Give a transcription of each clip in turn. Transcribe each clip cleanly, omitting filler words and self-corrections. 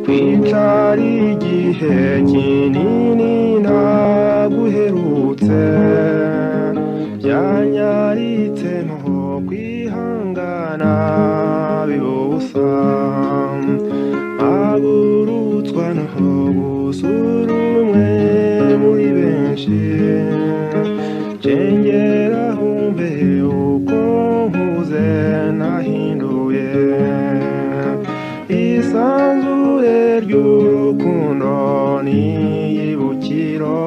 Kwicara igihe kinini naguherutse, byanyaritse nko kwihangana biba ubusa. Mpagurutswa no gusura umwe muri benshi, cengera humve uko nkuze nahinduye. Isanzure ry'urukundo n'iyibukiro,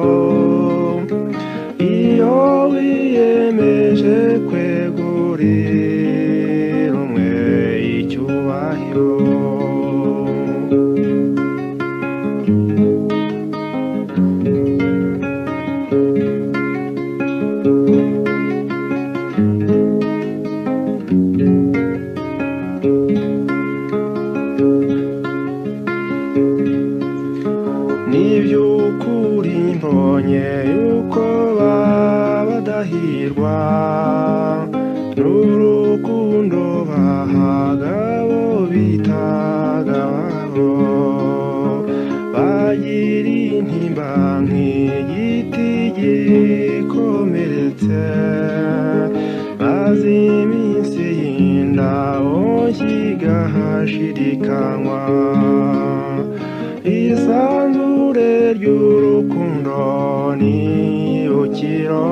iyo wiyemeje kwegurira umwe icyubahiro. Niby'ukuri mbonye yuko badahirwa n'urukundo bahaga abo bitaga ababo, bagira intimba nk'igiti gikomeretse, maze iminsi y'indabo igahashirikanywa. Isanzure ry'urukundo n'ibukiro,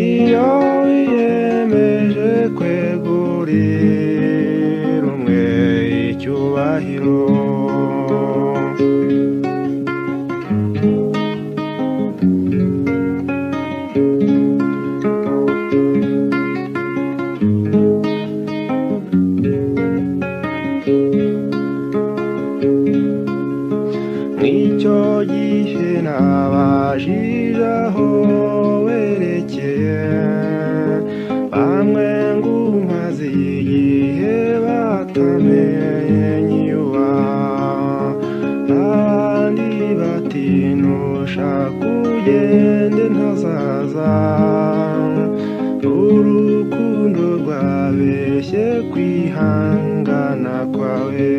iyo wiyemeje kwegurira umwe icyubahiro. Mw'icyo gihe nabajije aho werekeye, bamwe ngo umaze igihe batamenye iyo uba, abandi bati ntushaka ugende ntazaza. Urukundo rwabeshye kwihangana kwawe,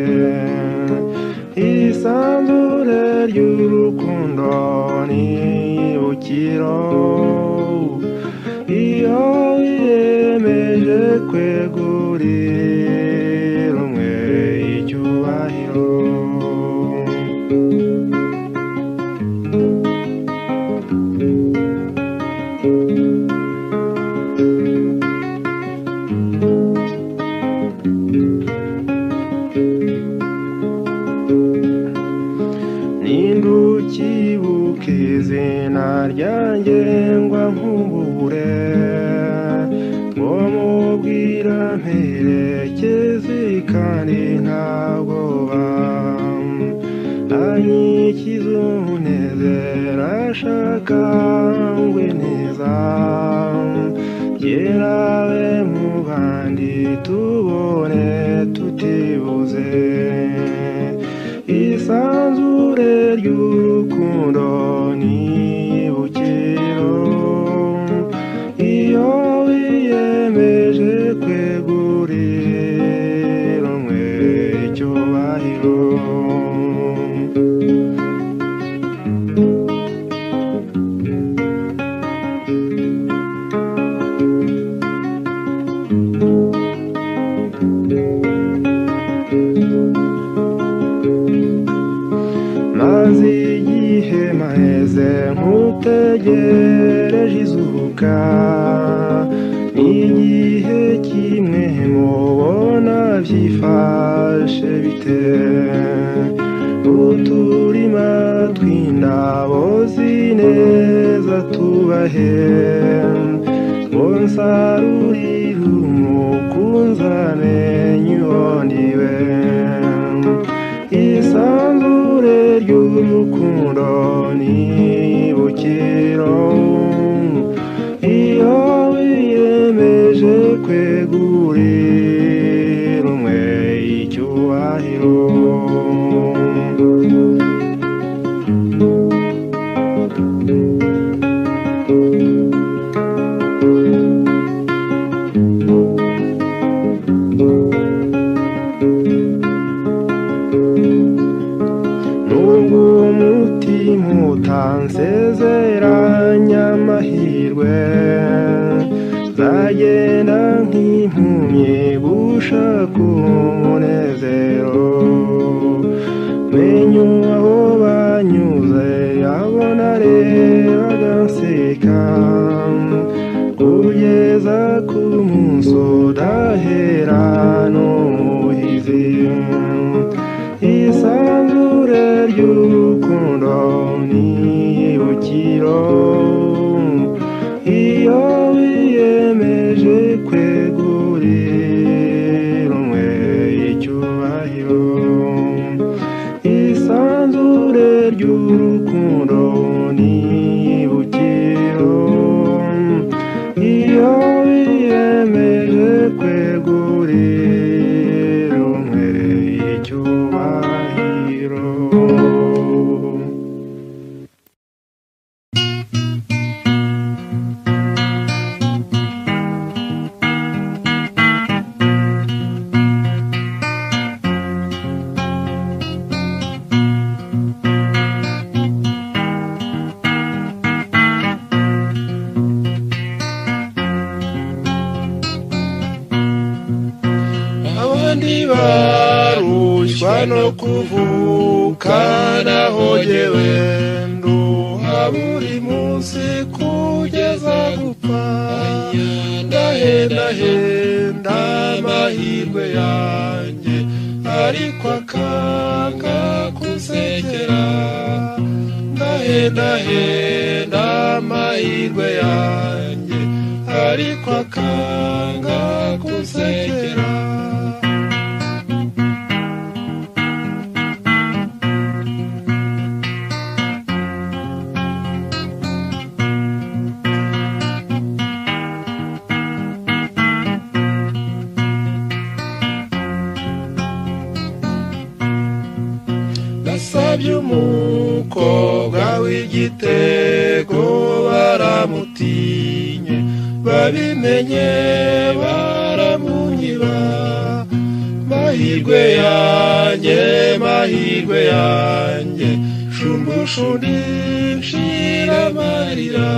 isanzure ry'urukundo n'ibukiro, iyo wiyemeje kwegurira umwe icyubahiro. Nindukibuka izina ryanjye ngwa nkumbure, ngo mubwira mperekeze kandi nta bwoba, anyikize umunezero ashaka ngwe neza, gerabe mu bandi tubone tutibuze. Isanzure ry'urukundo n'ibukiro, iyo wiyemeje kwegurira umwe icyubahiro. Maze igihe maheze nkutegereje izuka, n'igihe kimwe mubona byifashe bite, uturima tw'indabo zineza tubahe, ngo nsarurire umukunzi amenye uwo ndiwe. Isanzure ry'urukundo n'ibukiro, iyo wiyemeje kwegurira umwe icyubahiro. Utansezeranya amahirwe, nzagenda nk'impumyi gushaka umunezero. Menye aho banyuze, abo narebaga nseka, kugeza ku munsi udahera n'umuhizi. Isanzure ry'urukundo n'ibukiro, iyo wiyemeje kwegurira umwe icyubahiro. Isanzure ry'urukundo n'ibukiro, iyo wiyemeje kwegurira umwe icyubahiro. Abandi barushywa no kuvuka, naho jyewe nduha buri munsi kugeza gupfa. Ndahendahenda amahirwe yanjye, ariko akanga kunsekera. Ndahendahenda amahirwe yanjye, ariko akanga kunsekera. Nasabye umukobwa w'igitego baramutinye, babimenye baramunyiba. Mahirwe yanjye, mahirwe yanjye, shumbushundi nshira amarira.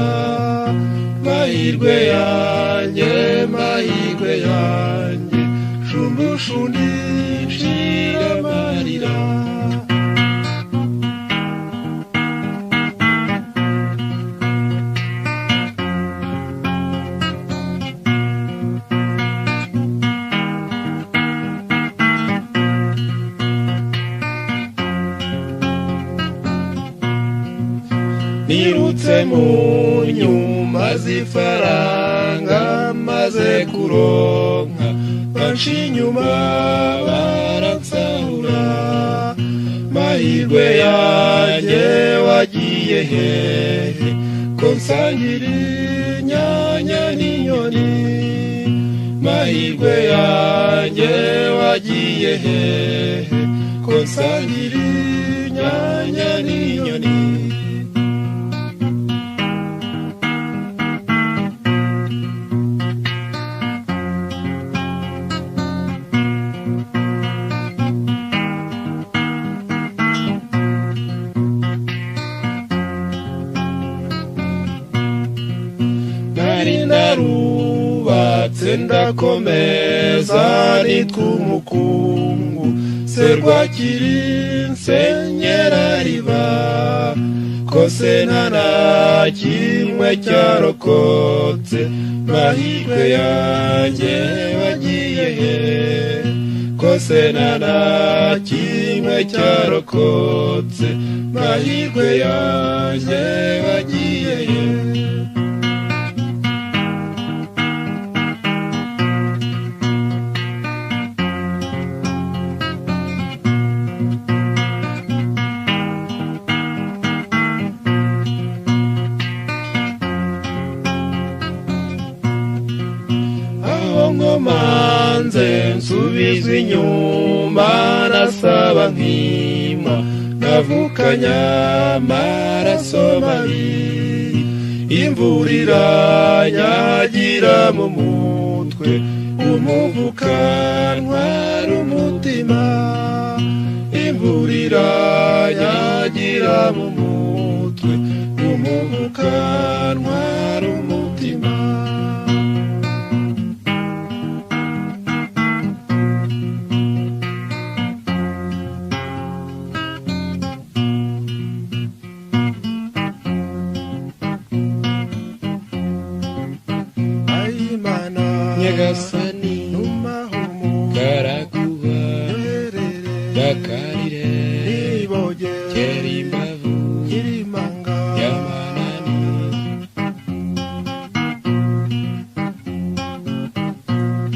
Mahirwe yanjye, mahirwe yanjye, shumbushundi nshira amarira. Nirutse mu nyuma z'ifaranga maze kuronka, banca inyuma baransahura. Mahirwe yanjye wagiye hehe, ko nsangira inyanya n'inyoni? Mahirwe yanjye wagiye hehe, ko nsangira inyanya n'inyoni? Nari narubatse ndakomeza nitwa umukungu, serwakiri nsenyera riba. Kose nta na kimwe cyarokotse, mahirwe yanjye wagiye he? Kose nta na kimwe cyarokotse, mahirwe yanjye wagiye he? Nkomanze nsubizwa inyuma, nasaba nkima, navukanye amaraso mabi. Imvura iranyagira mu mutwe, umuvuka ntwara umutima. Imvura iranyagira mu mutwe, Hubuka ntwara umutima. Ayimana Nyagasani numahumu karaguha yoherere bakarire niboge kera imbavu nyirimanga y'amanani.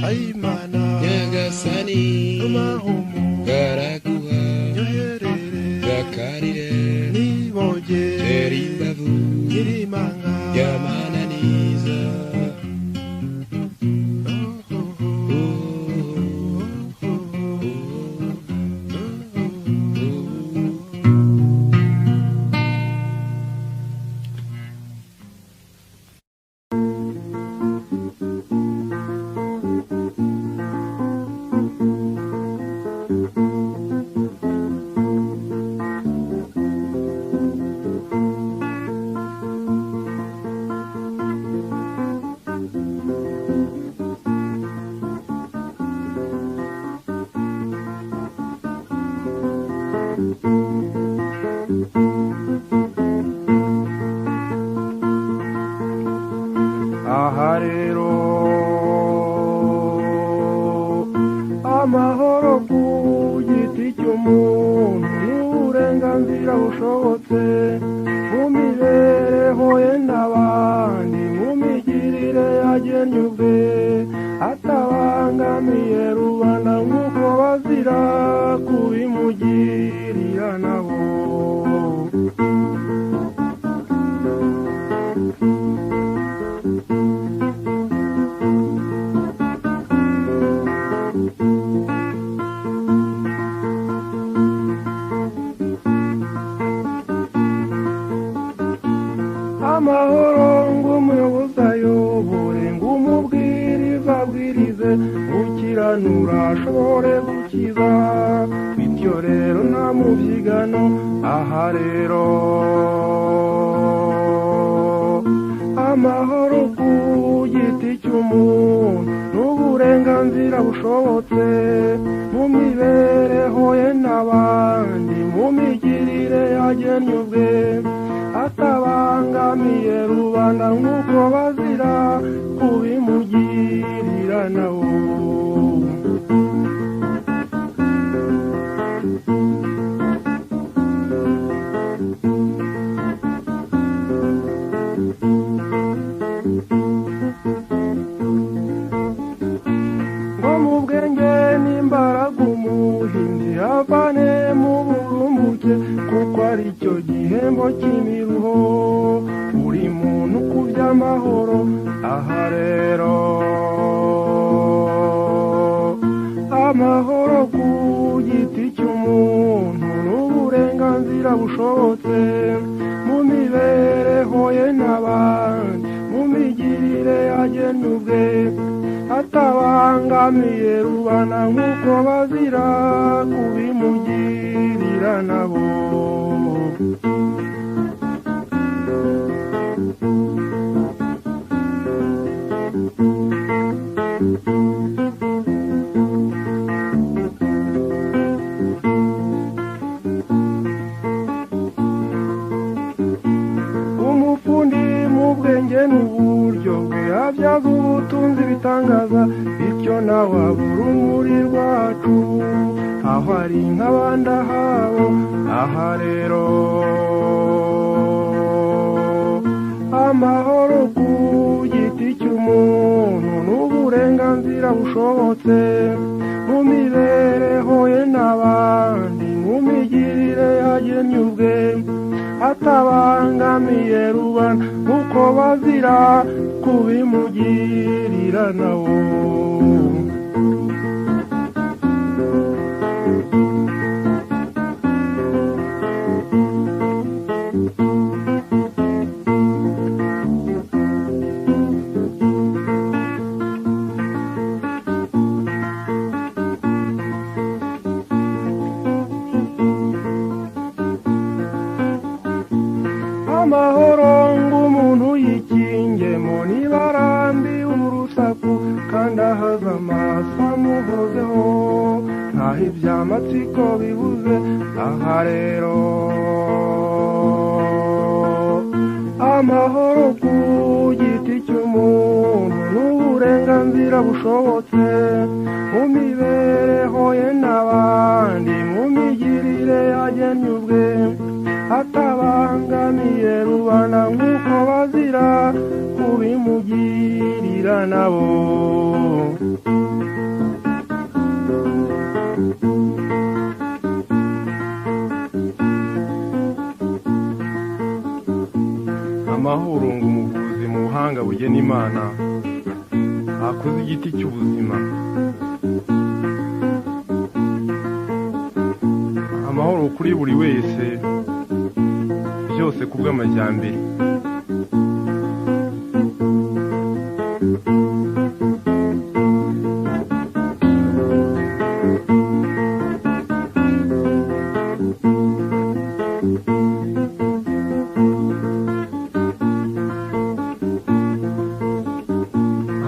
Ayimana Nyagasani numahumu karaguha yoherere bakarire niboge kera imbavu nyirimanga y'amananiza. Aha rero amahoro ku giti cy'umuntu n'uburenganzira bushobotse mu mibereho ye n'abandi, mu migirire yagennye ubwe, atabangamiye rubanda nk'uko bazira kubimugirira nabo. Amahoro ng'umuyobozi ayobore, ng'umubwiriza abwirize, gukiranura ashobore gukiza, bityo rero nta mubyigano. Aha rero amahoro ku giti cy'umuntu n'uburenganzira bushobotse mu mibereho ye n'abandi, mu migirire yagennye ubwe, atabangamiye rubanda nk'uko bazira kubimugirira nabo. Ngo mu bwenge n'imbaraga umuhinzi avane mu burumbuke, kuko ari cyo gihembo cy'imiruho buri muntu ku by'amahoro. Aha rero amahoro ku giti cy'umuntu n'uburenganzira bushobotse mu mibereho ye n'abandi, mu migirire yagennye ubwe, atabangamiye rubanda nk'uko bazira kubimugirira nabo. Umufundi mu bwenge n'uburyo bwe abyaza ubutunzi bitangaza, bityo nawe abura urumuri rwacu aho ari nk'abandi ahabo. Aha rero amahoro ku giti cy'umuntu n'uburenganzira bushobotse mu mibereho ye n'abandi, mu migirire yagennye ubwe, atabangamiye rubanda nk'uko bazira kubimugirira nabo. Amahoro Ntaho iby'amatsiko bibuze. Aha rero amahoro ku giti cy'umuntu n'uburenganzira bushobotse mu mibereho ye n'abandi, mu migirire yagennye ubwe, atabangamiye rubanda nk'uko bazira kubimugirira nabo. Amahoro ngo umuvuzi mu buhanga bugena Imana akuze igiti cy'ubuzima. Amahoro kuri buri wese, byose kubw'amajyambere.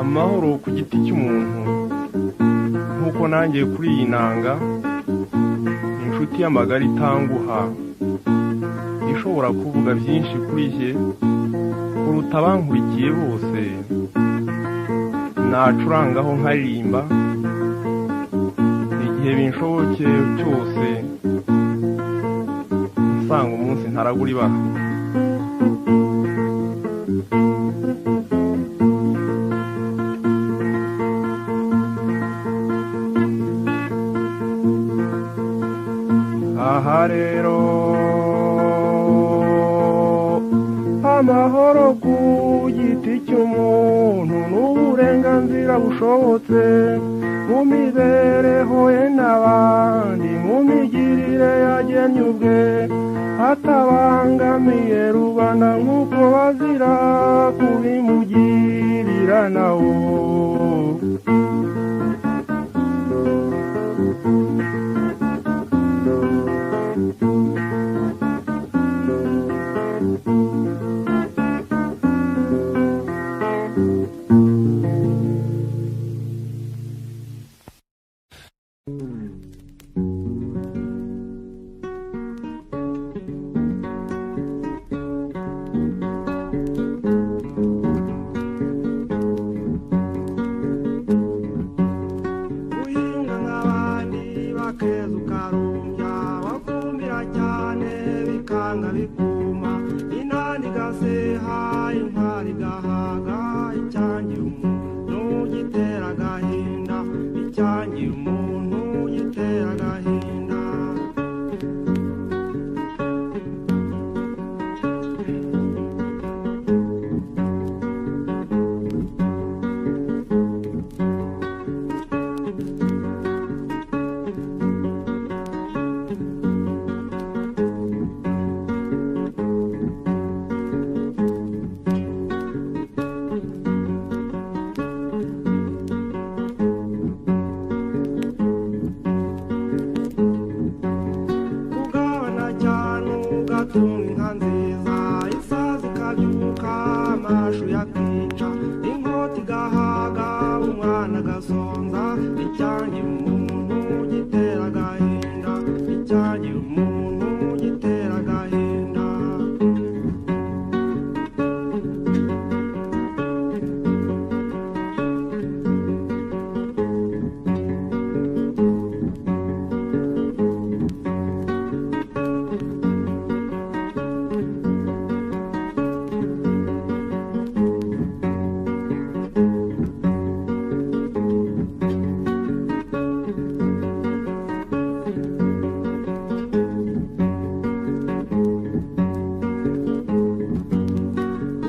Amahoro ku giti cy'umuntu, nk'uko nanjye kuri iyi nanga, inshuti y'amagara itanguha, ishobora kuvuga byinshi kuri jye kuruta abankurikiye bose, nacurangaho nkaririmba igihe binshobokeye cyose, nsanga umunsi ntaragura ibara. Aha rero amahoro ku giti cy'umuntu n'uburenganzira bushobotse mu mibereho ye n'abandi, mu migirire yagennye ubwe, atabangamiye rubanda nk'uko bazira kubimugirira nawo. Guhinga nk'abandi bakeza ukarumbya, wafumbira cyane bikanga bikuma, inani igaseha intwari igahaga, icyangira umuntu gitera agahinda, icyangira umuntu gitera agahinda. Kugabana cyane ugatunga inka nziza, isazi ikabyuka amashu yakica, inkota igahaga umwana agasonza, icyangira umuntu gitera agahinda, icyangira umuntu gitera agahinda.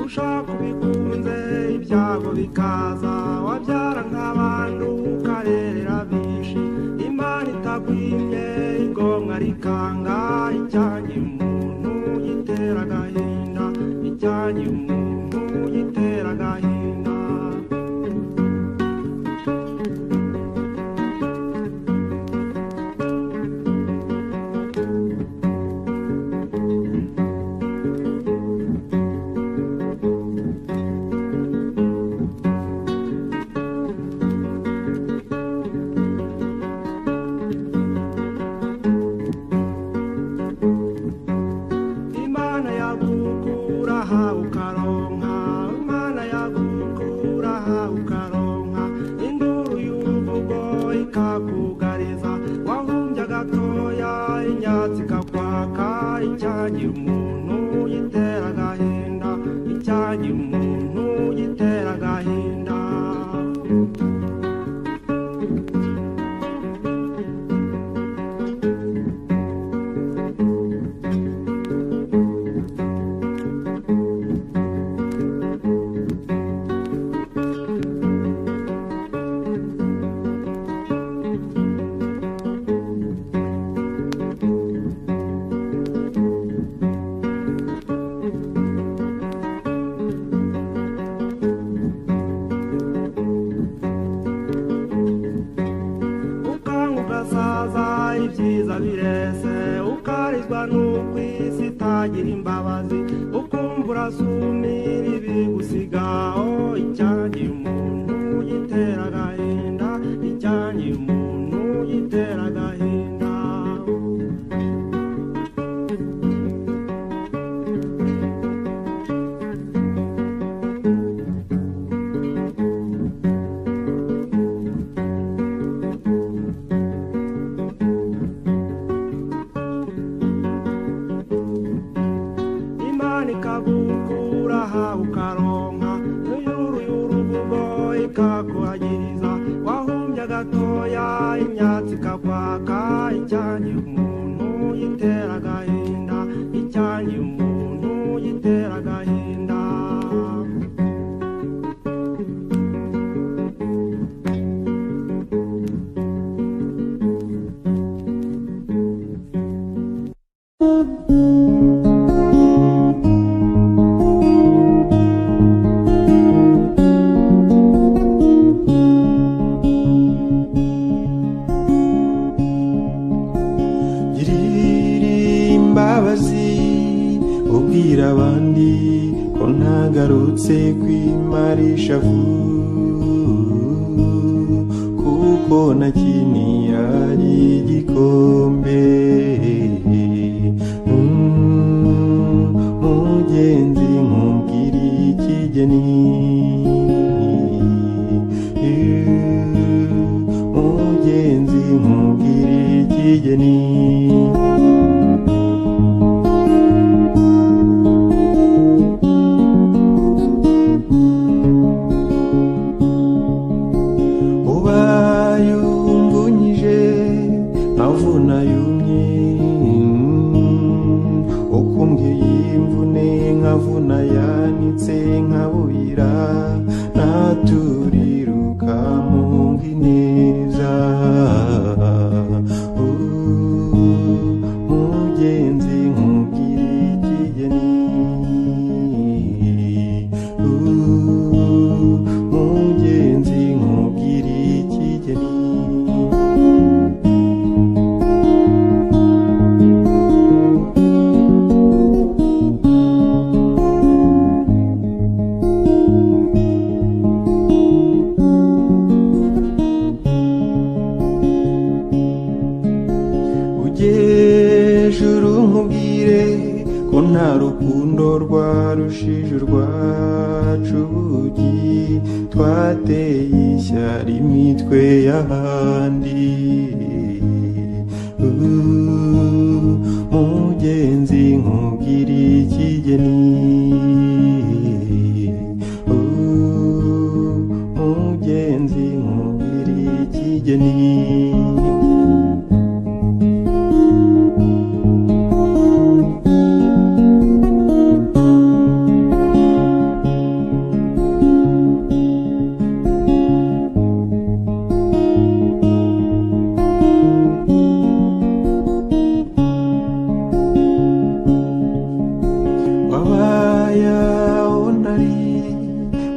Ushaka ubikunze ibyago bikaza, wabyara nk'abandi ukarerera bishi, Imana itakwimye igomwa rikanga, icyangira umuntu gitera agahinda, icyangira umuntu gitera agahinda. Ibyiza birese ukarizwa n'uko isi itagira imbabazi, ukumva urasumira ibigusigaho. Icyangiye umuntu gitera agahinda, icyangiye umuntu gitera agahinda. Imana ikagukura aha ukaronka, n'uyuru y'uruvugo ikakuhagiriza, wahumbya gatoya imyatsi ikakwaka. Icyangiye umuntu gitera agahinda, icyangiye umuntu gitera agahinda. Girira imbabazi ubwira abandi ko ntagarutse kwimarisha kuko nakiniraga igikombe. Mugenzi nkubwira ikigeni, mugenzi nkubwira ikigeni. Ubaye umvunyije nkavuna yumye, ukumbwiye imvune nkavuna yanitse nkabuyira, naturiruka munga ineza. Mugenzi nkubwira ikigeni, mugenzi nkubwira ikigeni. Ujyejuru nkubwire ko nta rukundo rwarushije urwacu ubugi, twateye ishyari imitwe y'abandi. Mugenzi nkubwira ikigeni, mugenzi nkubwira ikigeni. Wabaye aho ntari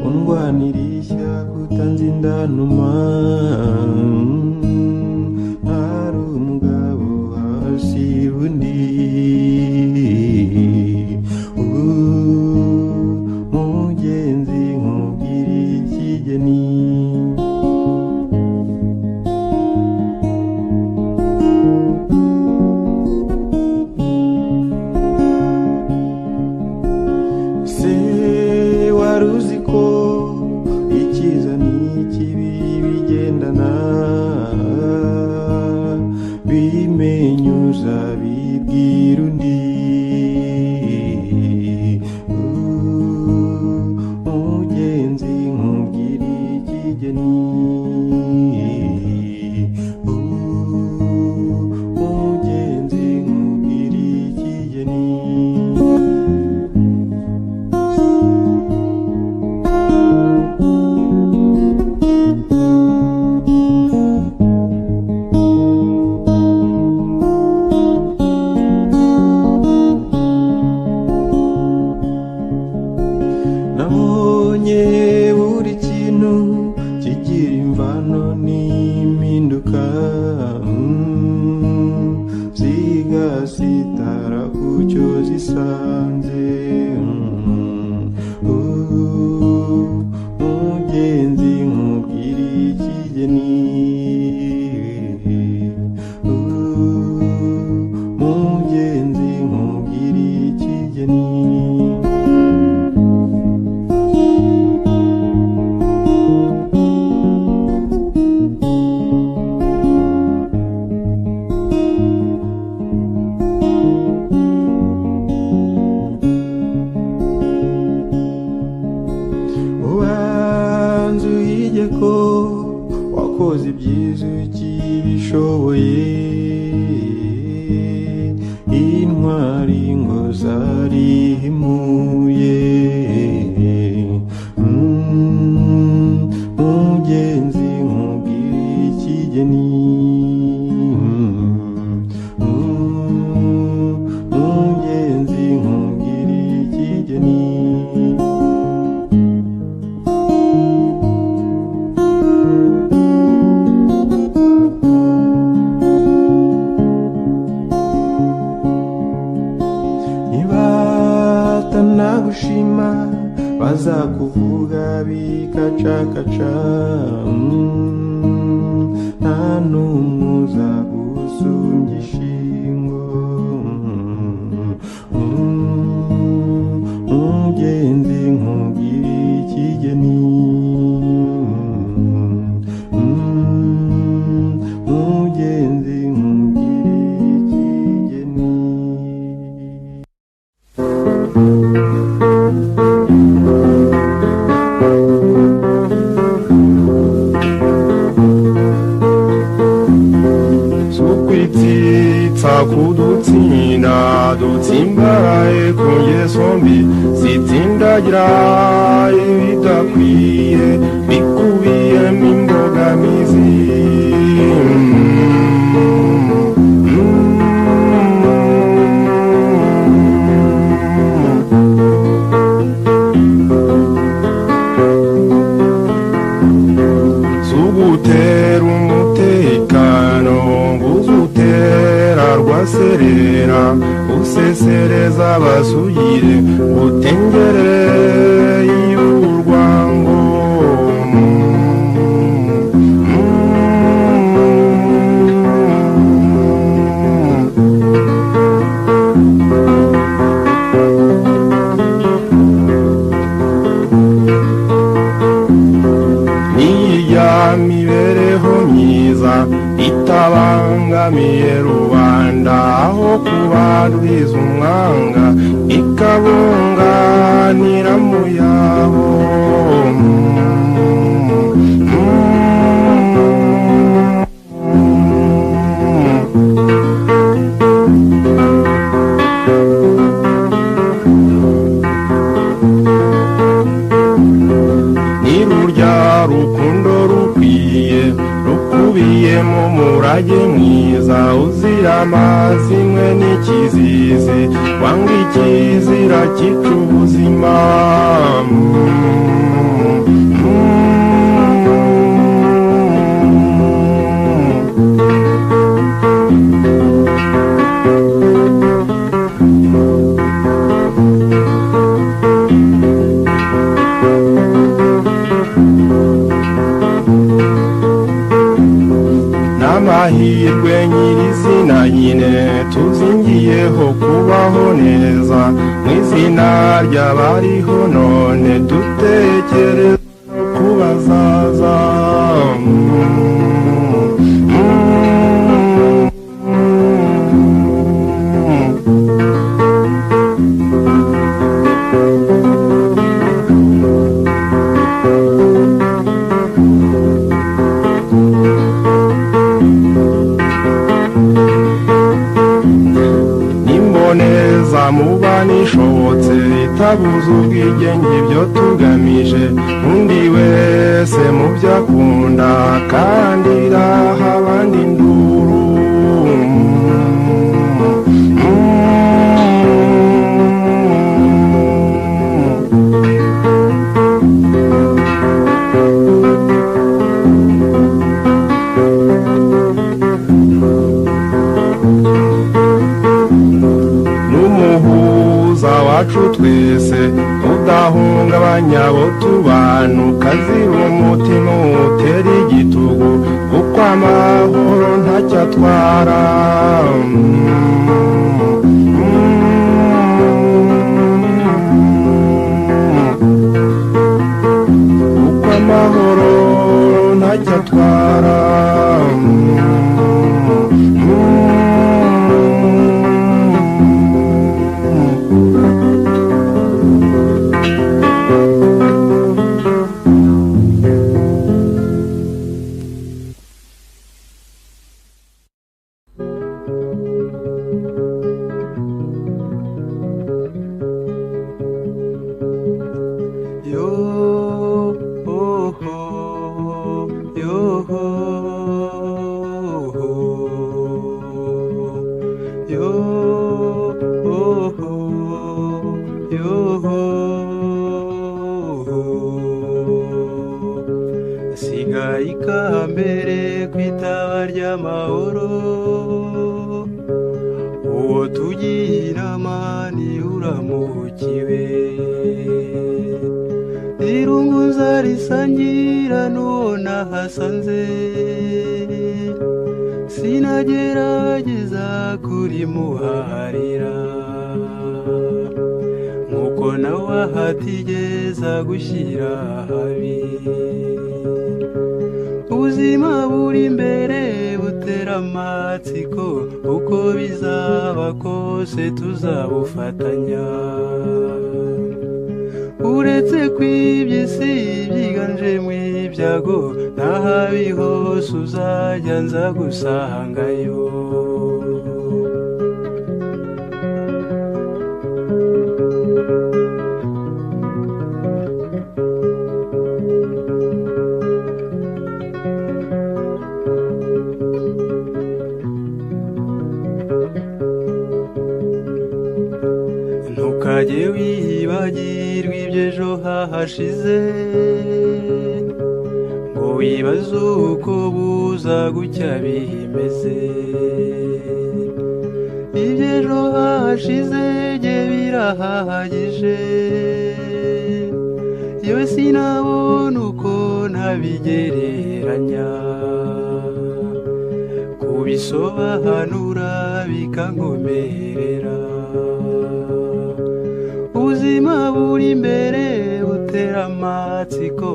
undwanira ishyaka utanzindanuma, ntari umugabo hasi undi. Mugenzi nkubwira ikigeni. Se wari uzi ko icyiza n'ikibi bigendana, bimenyuza bibwira undi. Mugenzi nkubwira ikigeni, mugenzi nkubwira ikigeni. ngusanze. Mugenzi nkubwire ikigeni, mugenzi nkubwire ikigeni. Ubanza uhige ko wakoze ibyiza ukibishoboye, intwari ngo zarihimuye. Mugenzi nkubwire ikigeni, mugenzi nkubwire ikigeni. Nibatanagushima bazakuvuga bikacakaca, nta n'umwe uzagusumbya ishingo. Mugenzi nkubwire ikigeni, mugenzi nkubwire ikigeni. Sukwitsitsa kudutsinda dutsimbaraye ku ngeso mbi zitsindagira ibidakwiye bikubiyemo imbogamizi. Sugutera umutekano nguzutera rwaserera usesereza abasugire utengerere y'urwango. Niya mibereho myiza itabangamiye rubanda, aho kubanduriza umwanga ikabunganira mu yabo. Nirurya rukundo rukwiye rukubiyemo umurage mwiza uzira amazimwe n'ikizizi, wanga ikizira cyica ubuzima. N'amahirwe nyirizina nyine tuzingiyeho kubaho neza, mu izina ry'abariho none dutekereza no kubazaza. Nimboneza muba nishobotse itabuza ubwigenge ibyo tugamije, undi wese mu byo akunda kandi iraha abandi induru. yacu twese udahungabanya abo tubana ukazira umutima utera igitugu kuko amahoro ntacyo atwara. Kuko amahoro ntacyo atwara. Mbere kwitaba ry'amahoro uwo tugira inama ni uramukiwe irunguza risangira n'uwo nahasanze sinagerageza kurimuharira nkuko nawe ahatigeza gushyira habi. Ubuzima buri imbere butera amatsiko uko bizaba kose tuzabufatanya uretse kw'iby'isi byiganjemo ibyago n'ahabi hose uzajya nza gusangayo. Ntukajye wibagirwa iby'ejo hahashize ngo wibaze uko buza gucya bimeze iby'ejo hahashize jye birahahagije yewe sinabona uko ntabigereranya kubisobanura bikankomerera. Ubuzima buri imbere butera amatsiko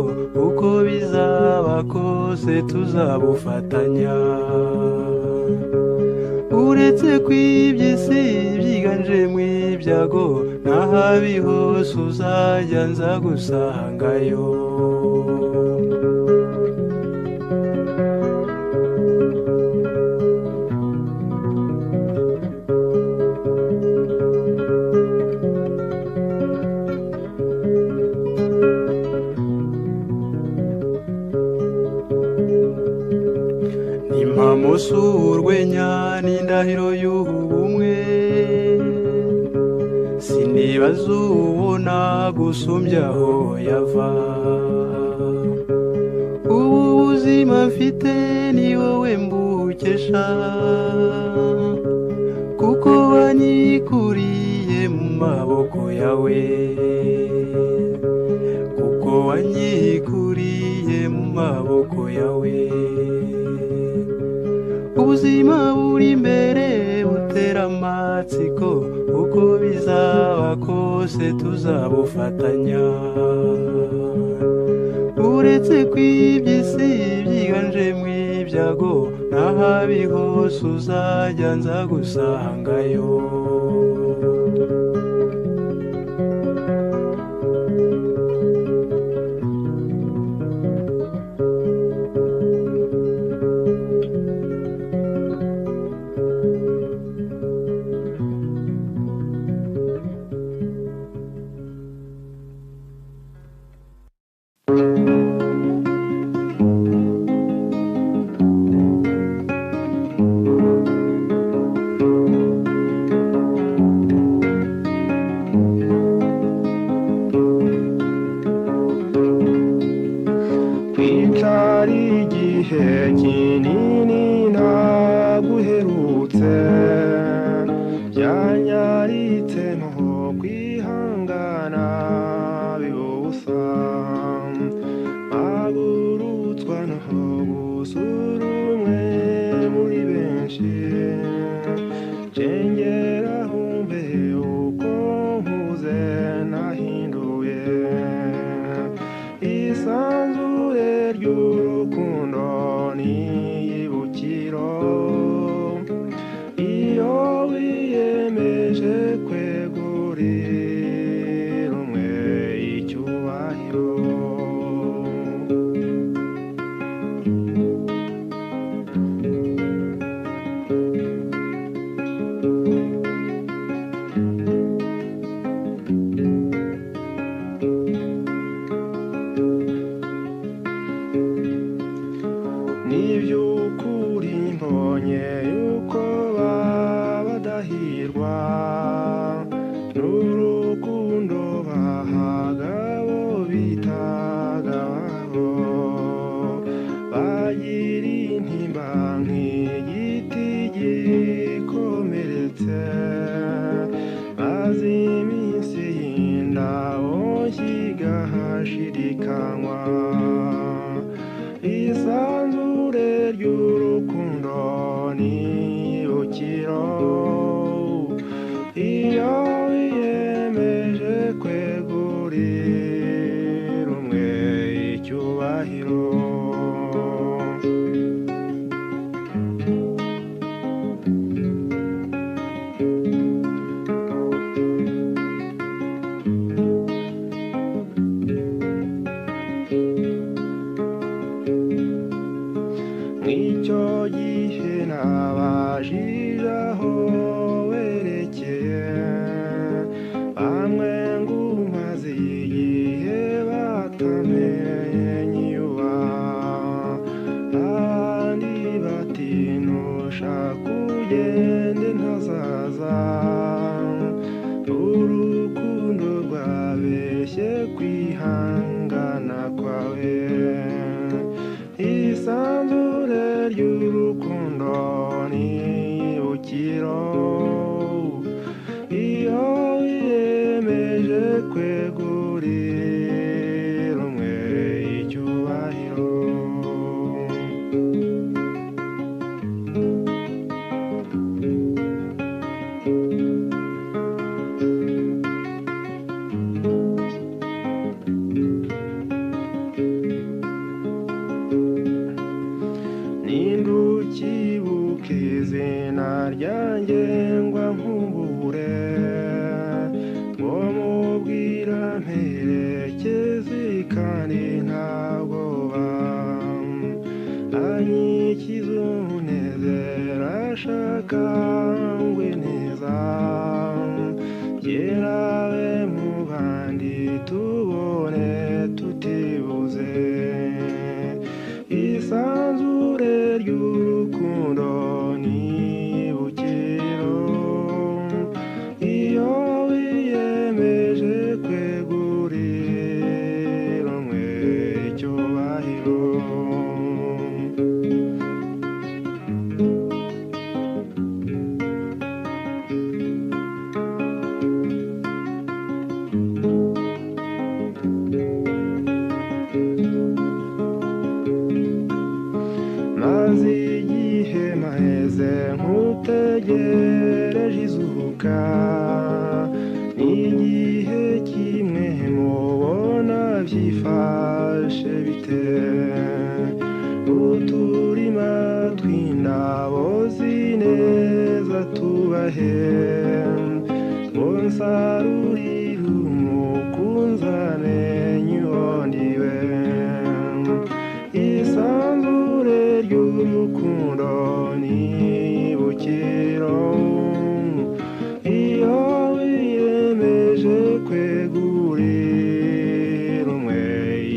uko bizaba kose tuzabufatanya uretse kw'iby'isi byiganjemo ibyago n'ahabi hose uzajya nza gusangayo. Impamo urwenya n'indahiro y'ubumwe sinibaza ubona gusumbya aho yava ubu buzima mfite ni wowe mbukesha kuko wanyikuriye mu maboko yawe kuko wanyikuriye mu maboko yawe. Ubuzima buri imbere butera amatsiko uko bizaba kose tuzabufatanya uretse kw'iby'isi byiganjemo ibyago n'ahabi hose uzajya nza gusangayo. Kwicara igihe kinini naguherutse byanyaritse nto kwihangana. Cengera humbe uko nkuze nahinduye. Isanzure ry'urukundo n'ibukiro, iyo wiyemeje kwegurira umwe icyubahiro. Niby'ukuri mbonye yuko badahirwa n'urukundo bahaga abo bitaga ababo, bagira intimba nk'igiti gikomeretse, maze iminsi y'indabo igahashirikanywa. Isanzure ry'urukundo n'ibukiro, iyo wiyemeje kwegurira umwe icyubahiro. Mw'icyo gihe nabajije aho werekeye, bamwe ngo umaze igihe batamenye uba, abandi bati ntushaka ugende ntazaza. Urukundo rwabeshye kwihangana kwawe, isanzure ry'urukundo n'ibukiro, iyo wiyemeje kwegurira umwe icyubahiro. Nindukibuka izina ryanjye ngo nkumbure, ngo mubwira mperekeze kandi nta bwoba, anyikize umunezero ashaka ngwe neza, gerawe mu bandi tubone tutibuze. Isanzure ry'urukundo n'ibukiro, iyo wiyemeje kwegurira umwe icyubahiro. Maze igihe maheze nkutegereje izuka, n'igihe kimwe mubona byifashe bite, uturima tw'indabo zineza tubahe, ngo nsarurire umukunzi amenye uwo ndiwe. Isanzure ry'urukundo n'ibukiro, iyo wiyemeje kwegurira umwe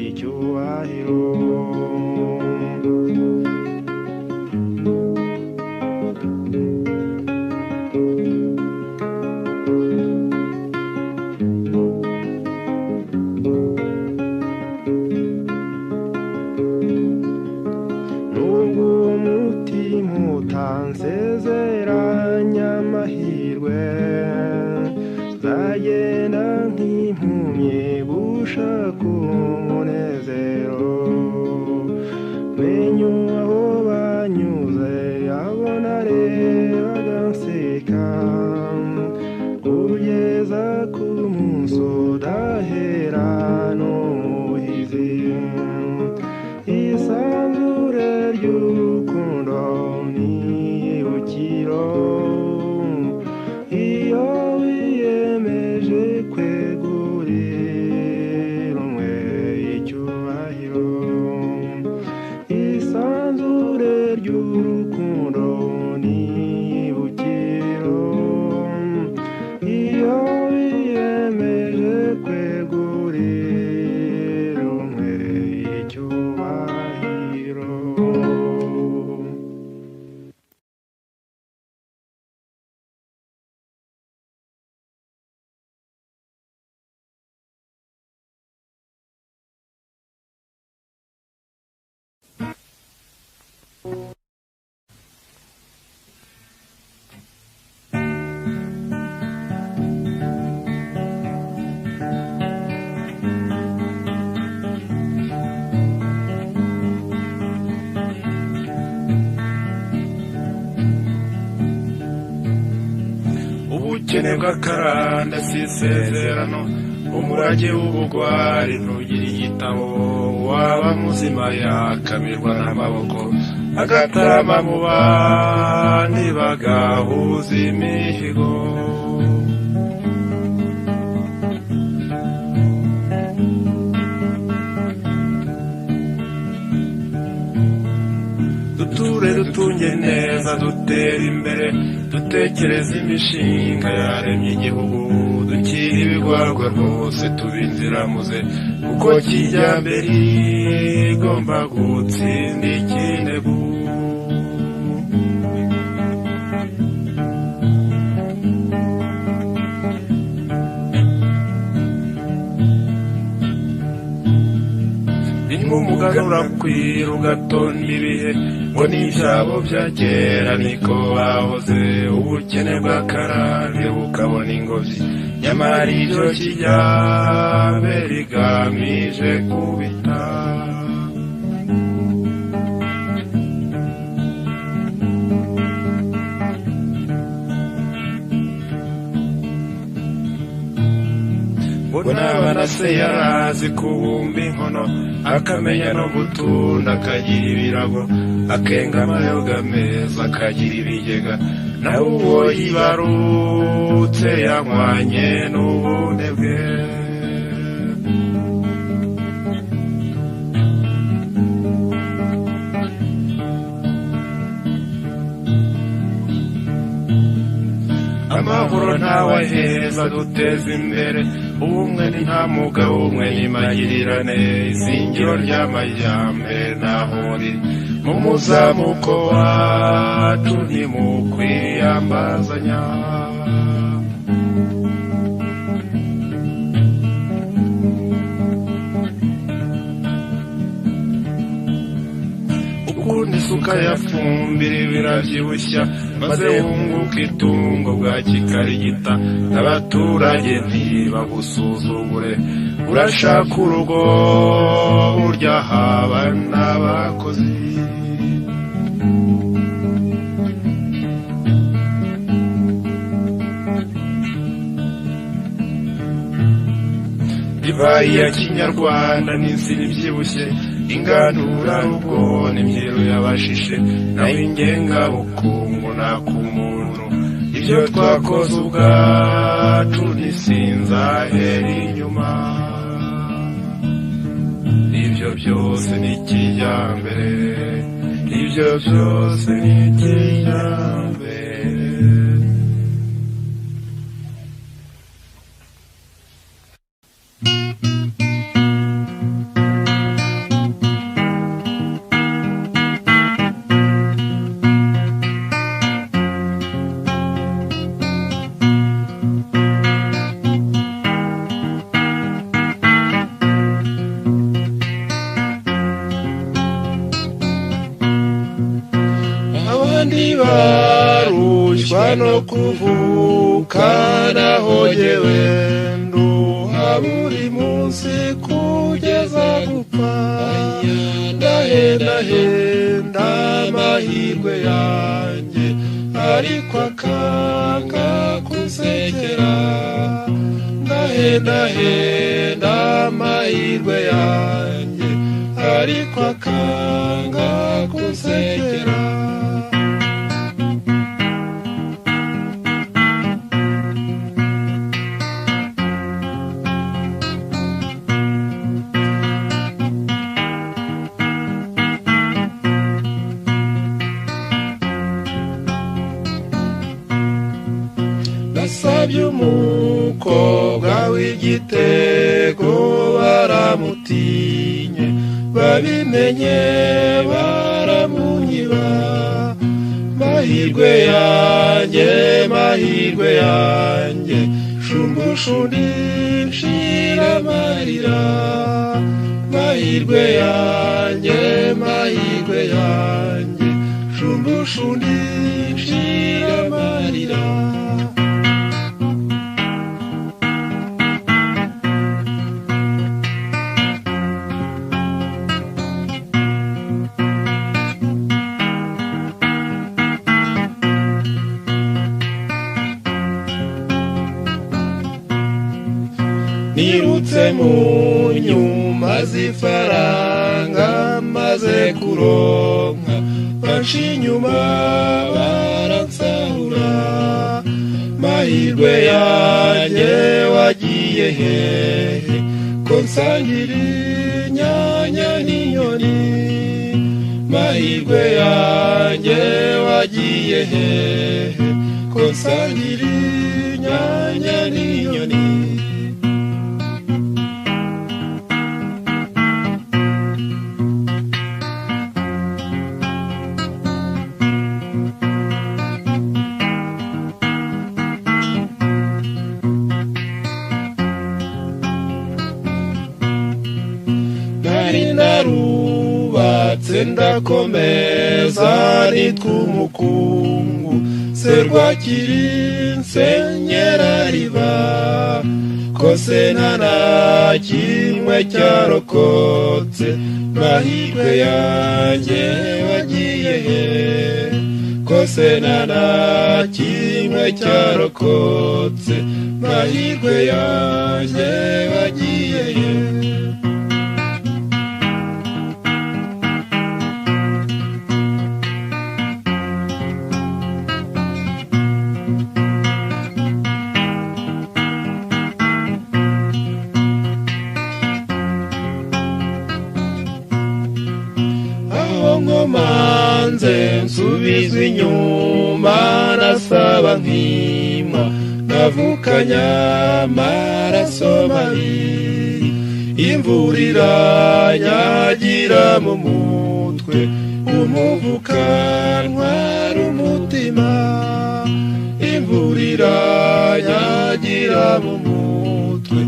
icyubahiro. Ubukene bw'akaranda si isezerano, umurage w'ubugwari ntugira igitabo. Waba muzima yakamirwa n'amaboko, agatarama mu bandi bagahuza imihigo. Duture dutunge neza, dutere imbere, dutekereze imishinga yaremye igihugu, dukire ibigwarwa rwose tubinziramuze, kuko kijyambere igomba gutsinda ikinegu. Umuganura kwira ugatonda ibihe, ngo n'ibyabo bya kera niko bahoze. Ubukene bw'akarande bukabona ingobyi, nyamara ibyo kijyambere igamije kubita. Mbona se yarazi kubumba inkono, akamenya no gutunda, akagira ibirago, akenga amayoga meza, akagira ibigega. Nawe uwo yibarutse yanywanye n'ubunebwe. Amahoro ntawaheza, duteze imbere ubumwe ni nta mugabo umwe nimagirirane. Izingiro ry'amajyambere naho riri mu muzamuko wacu, ni mu kwiyambazanya. Ukuntu isuka yafumbira birabyibushya, maze wunguka itungo bwa kikarigita. Abaturage ntibagusuzugure, urashaka urugo burya haba n'abakozi. Divayi ya kinyarwanda n'insina ibyibushye, ingandurarugo n'imyeru y'abashishe, naho ingengabukungu nakumuntu. Ibyo twakoze ubwacu ntisinzahera inyuma, ibyo byose ni kijyambere, ibyo byose ni kijyambere. Barushywa no kuvuka, naho jyewe nduha buri munsi kugeza gupfa. Ndahendahenda amahirwe yanjye, ariko akanga kunsekera. Ndahendahenda amahirwe yanjye, ariko akanga kunsekera. Nasabye umukobwa w'igitego baramutinye, babimenye baramunyiba. Mahirwe yanjye, mahirwe yanjye, shumbushundi nshira amarira. Mahirwe yanjye, mahirwe yanjye, Mfusha undi nshira amarira. Nirutse mu nyuma z'ifaranga maze kuronka, banca inyuma baransahura. Mahirwe yanjye wagiye hehe, ko nsangira inyanya n'inyoni? Mahirwe yanjye wagiye hehe, ko nsangira inyanya n'inyoni? Narubatse ndakomeza nitwa umukungu, serwakiri nsenyera riba, kose nta na kimwe cyarokotse. Mahirwe yanjye wagiye he, kose nta na kimwe cyarokotse. Mahirwe yanjye wagiye he. Nkomanze nsubizwa inyuma nasaba nkima, navukanye amaraso mabi. Imvura iranyagira mu mutwe, umuvuka ntwara umutima. Imvura iranyagira mu mutwe,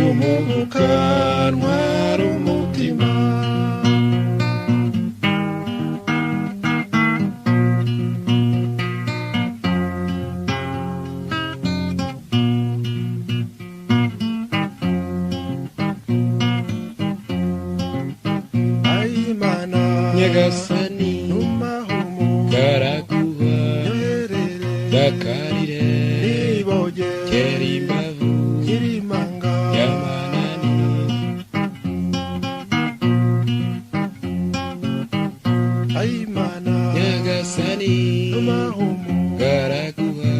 umuvuka ntwara umutima. Nyagasani karaguha bakarire kera imbavu y'amanani. Nyagasani karaguha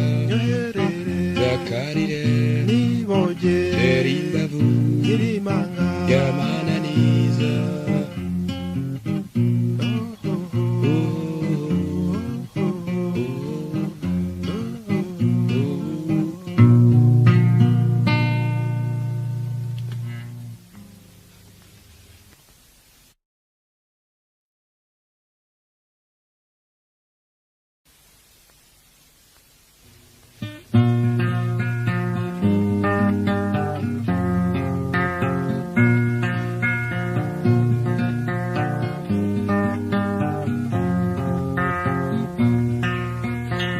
bakarire kera imbavu y'amananiza.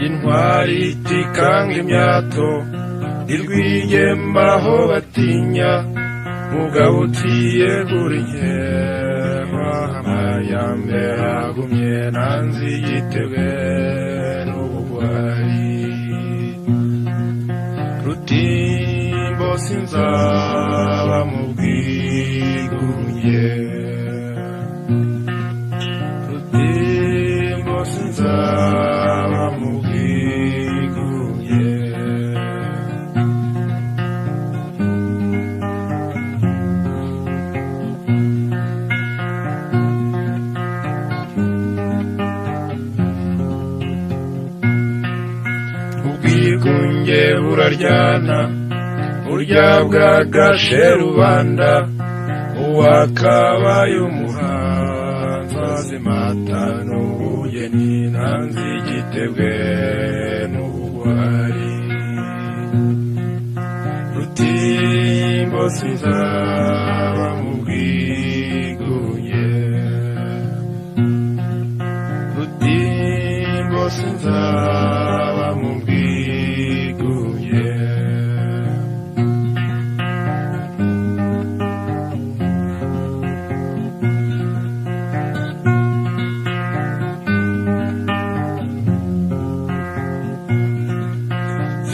Intwari itikanga imyato, irwigema aho batinya, mugabo utiyegura inkema, amajyambere agumye nanze igitebwe n'ubugwari. Rutimbo sinzaba mu bwigunge, Rutimbo sinzaba mu bwigunge. Ubwigunge buraryana, burya bwagashe rubanda, uwakabaye umuhanzi azimata n'ubugeni, nanze igitebwe n'ubugwari. Rutimbo sinzaba mu bwigunge, Rutimbo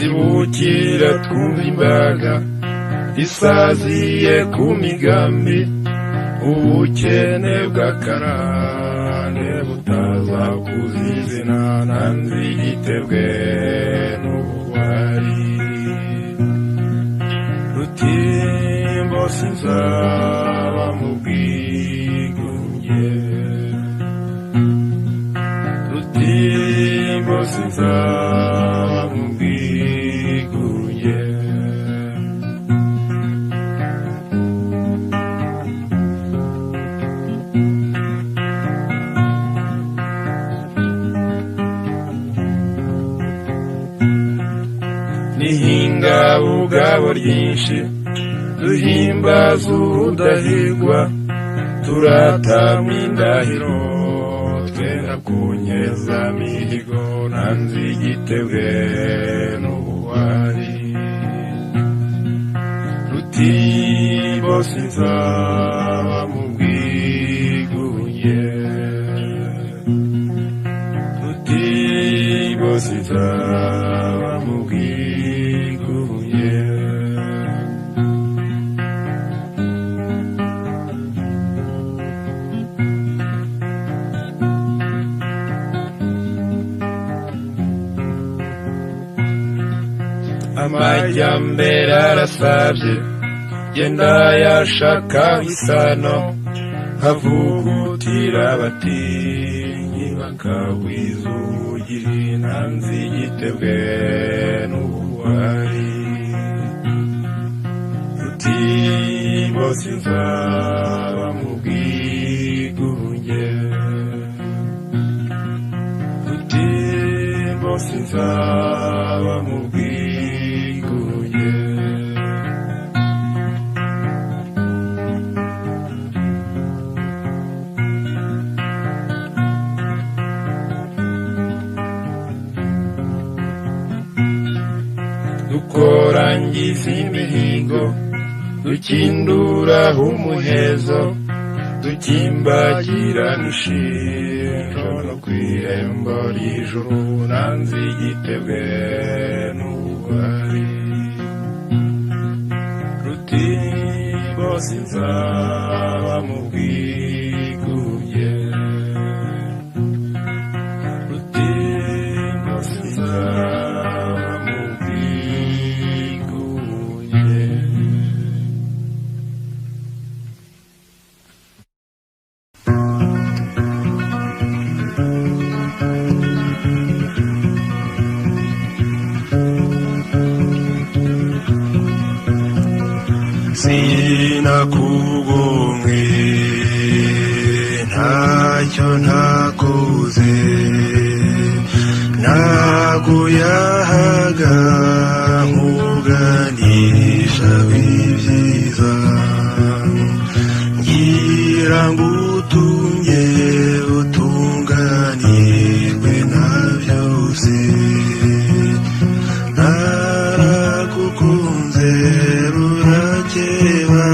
Zibukira twumva imbaga isaziye ku migambi, ubukene bw'akarande butaza kuzizina, nanze igitebwe n'ubugwari. Rutimbo sinzaba mu bwigunge, Rutimbo sinzaba mu bwigunge. Nihinga ubugabo ryinshi duhimbaza ubudahigwa, turatama indahiro twenda kunyeza mihigo, nanze igitebwe n'ubugwari. Rutimbo sinzaba mu bwigunge, Rutimbo sinzaba mu bwigunge. Amajyambere arasabye genda yashaka isano, nkavugutira abatinyi bakagwiza ubugiri, nanze igitebwe n'ubugwari. Rutimbo sinzaba mu bwigunge, Rutimbo sinzaba mu bwigunge. Dukorangiza imihigo, dukindura umuhezo, dukimbagira n'ishinjo no ku irembo ry'ijuru, nanze igitebwe n'ubugwari. Rutimbo sinzaba mu bwigunge, Rutimbo sinzaba mu bwigunge. Sinakugomwe ntacyo ntakoze, naguyahaga nkuganisha ibyiza, ngira ngo utunge utunganirwe na byose, naragukunze rurakeba,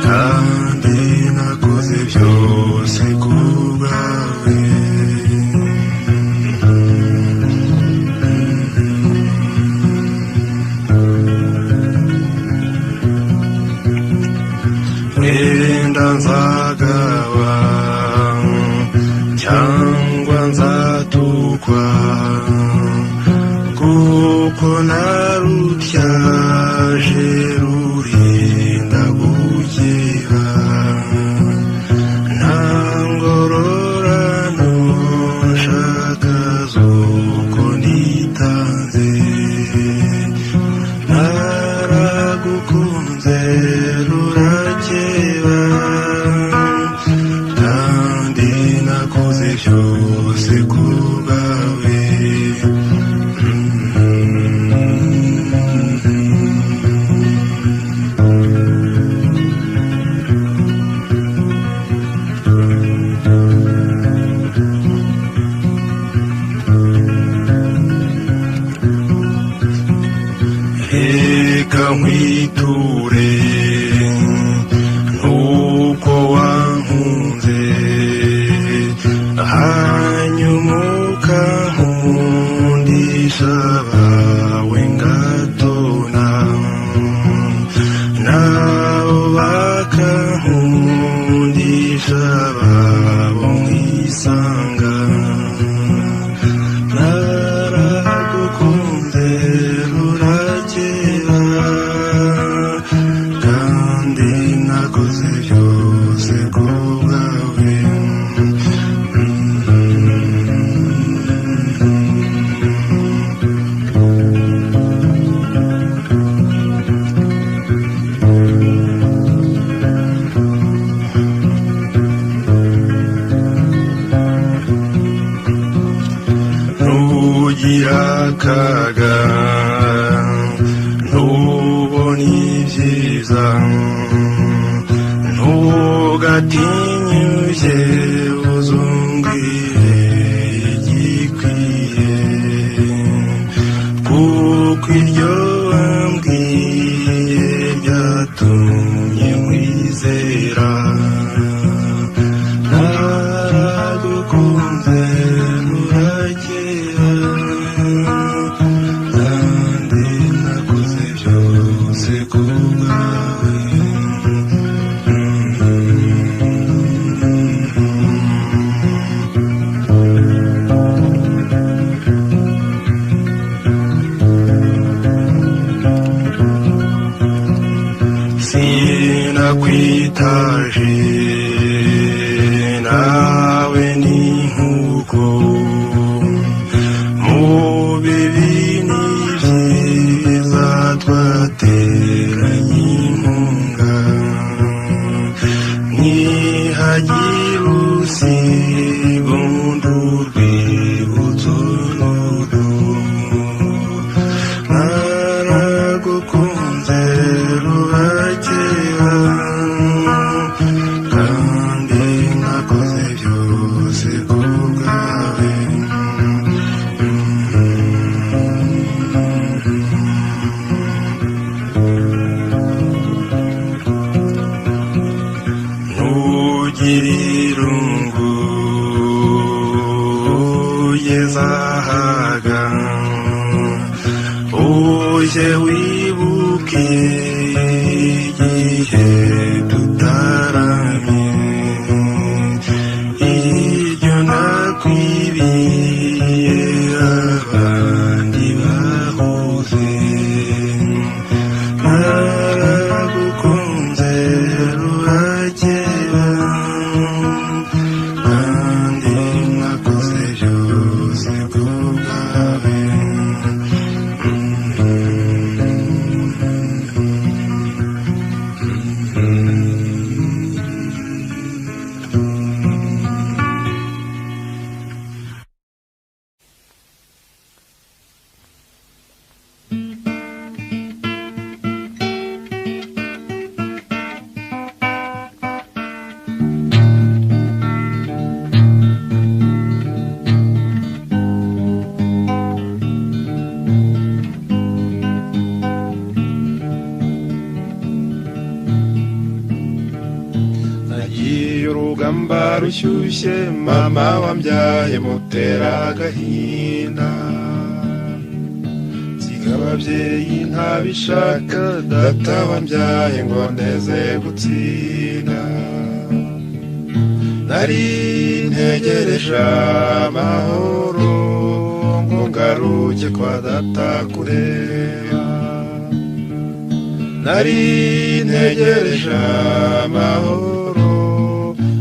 kandi nakoze byose ku bwawe. Wenda nzagaba cyangwa nzatukwa, kuko narutyaje rurinda gukira, nta ngororano nshaka z'uko nitanze, naragukunze rurakeba, kandi nakoze byose ku bwawe. Reka nkwiture nuko wankunze, hanyuma ukankundisha abawe ngatona, nabo bakankundisha ababo nkisanga. Naragukunze rurakera, kandi nakoze byose ku bwawe. Ntugira akaga, ntubona ibyiza, ntugatinyuke uzungwire igikwiye, kuko iryo wambwiye ryatumye nkwizera. Naragukunze rurakera, kandi nakoze byose ku bwawe. Sinakwitaje nawe ni nkuko, mu bibi n'ibyiza twateranye inkunga, ntihagira usiga undi urwibutso n'uru. Naragukunze rurakera, kandi nakoze byose ku bwawe. Ntugire irungu ugeze ahaga, ujye wibuke igihe tutaramye, iryo nakwibiye abandi bahuze. Naragukunze rurakera, kandi nakoze byose ku bwawe. Nagiye urugamba rushyushye, mama wambyaye mutera agahinda, nsiga ababyeyi ntabishaka, data wambyaye ngo ndeze gutsinda. Nari ntegereje amahoro ngo ngaruke kwa data kureba, nari ntegereje amahoro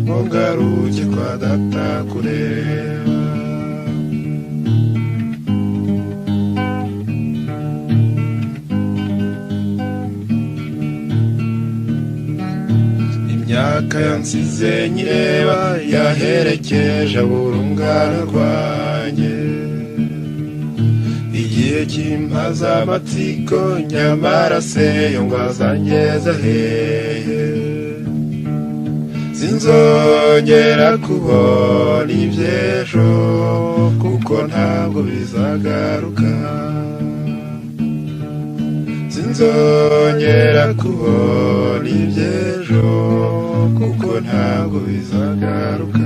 ngo ngaruke kwa data kureba. Imyaka yansize nyireba, yaherekeje urungano rwanjye, igihe cy'impaza amatsiko, nyamara se yo ngo azangeze hehe? Sinzongera kubona iby'ejo, kuko ntabwo bizagaruka. Sinzongera kubona iby'ejo, kuko ntabwo bizagaruka.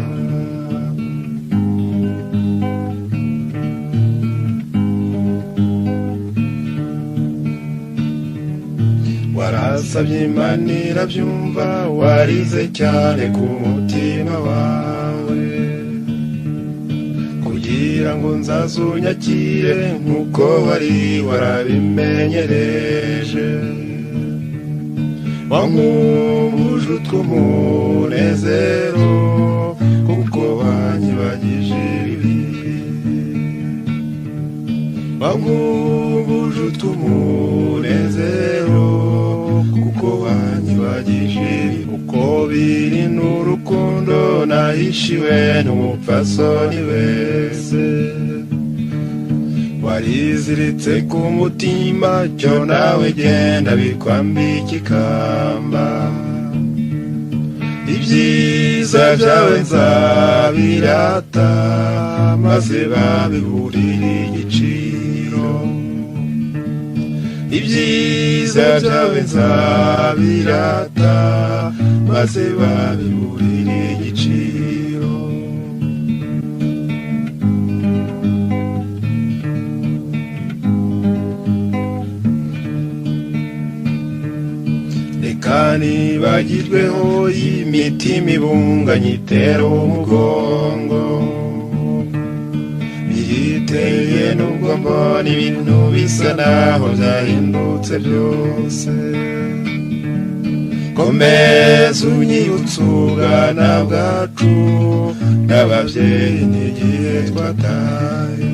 Warasabye Imana irabyumva, warize cyane ku mutima wawe, kugira ngo nzazunyakire nk'uko wari warabimenyereje. Wankumbuje utw'umunezero, kuko wanyibagije ibibi. Wankumbuje utw'umunezero, kuko wanyibagije ibibi. Uko biri n'urukundo nahishiwe n'umupfasoni wese, wariziritse ku mutima, cyo nawe genda bikwambika ikamba. Ibyiza byawe nzabirata, maze babiburire igiciro. Ibyiza byawe nzabirata, maze babiburire igiciro. Reka nibagirweho imitima ibunganye itera umugongo, biriteye nubwo mbona ibintu bisa naho byahindutse byose. Komeza unyibutse ubwana bwacu n'ababyeyi n'igihe twataye.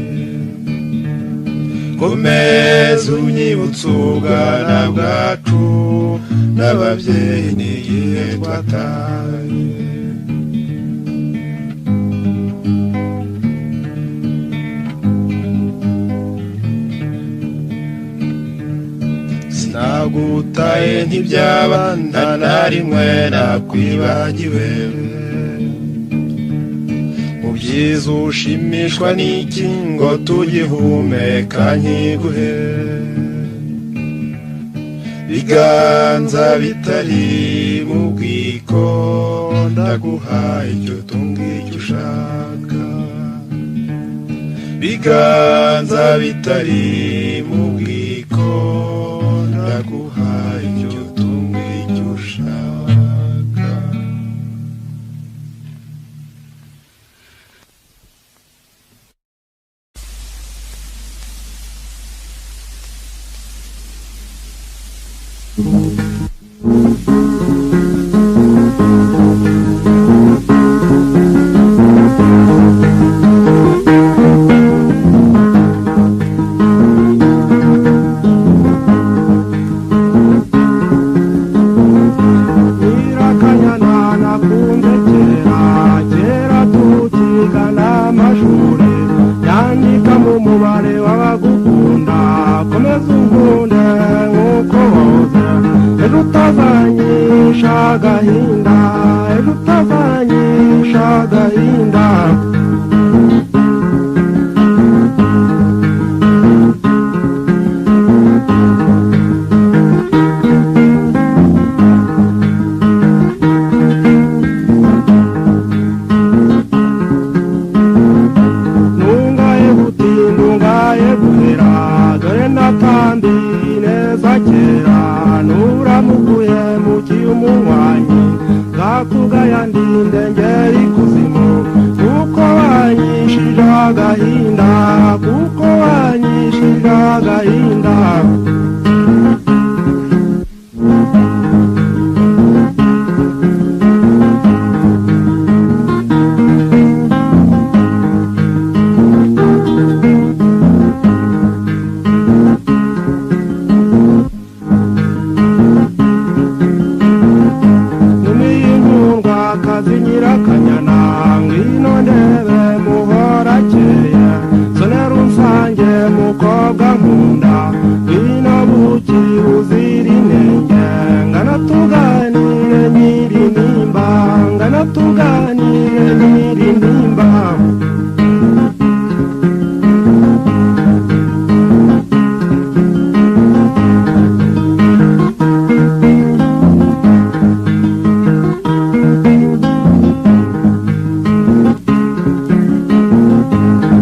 Komeza unyibutse ubwana bwacu n'ababyeyi n'igihe twataye. Sinagutaye ntibyaba, nta na rimwe nakwibagiwe. Mu byiza ushimishwa n'iki ngo tugihumeka nkiguhe? Biganza bitari mu bwiko, ndaguha icyo utunga icyo ushaka. Biganza bitari mu bwiko, ndaguha icyo utunga icyo ushaka. Nyirakanyana nakunze kera, kera tukigana amashuri, yandika mu mubare w'abagukunda. Komeza unkunde nk'uko wahoze, ejo utazanyisha agahinda, ejo utazanyisha agahinda. Nungaye gutinda, ungaye guhera, dore natambi neza kera. Nuramuguye mukiye umunywanyi, nzakugaya ndinde ngera ikuzimu, kuko wanyishije agahinda, kuko wanyishije agahinda. Numiyingundwa kazi Nyirakanyana, ngwino ndebe muhorakeye, sonera unsange mukobwa nkunda, ngwino buki uzira inenge, ngana tuganire nyirinimba, ngana tuganire nyirinimba.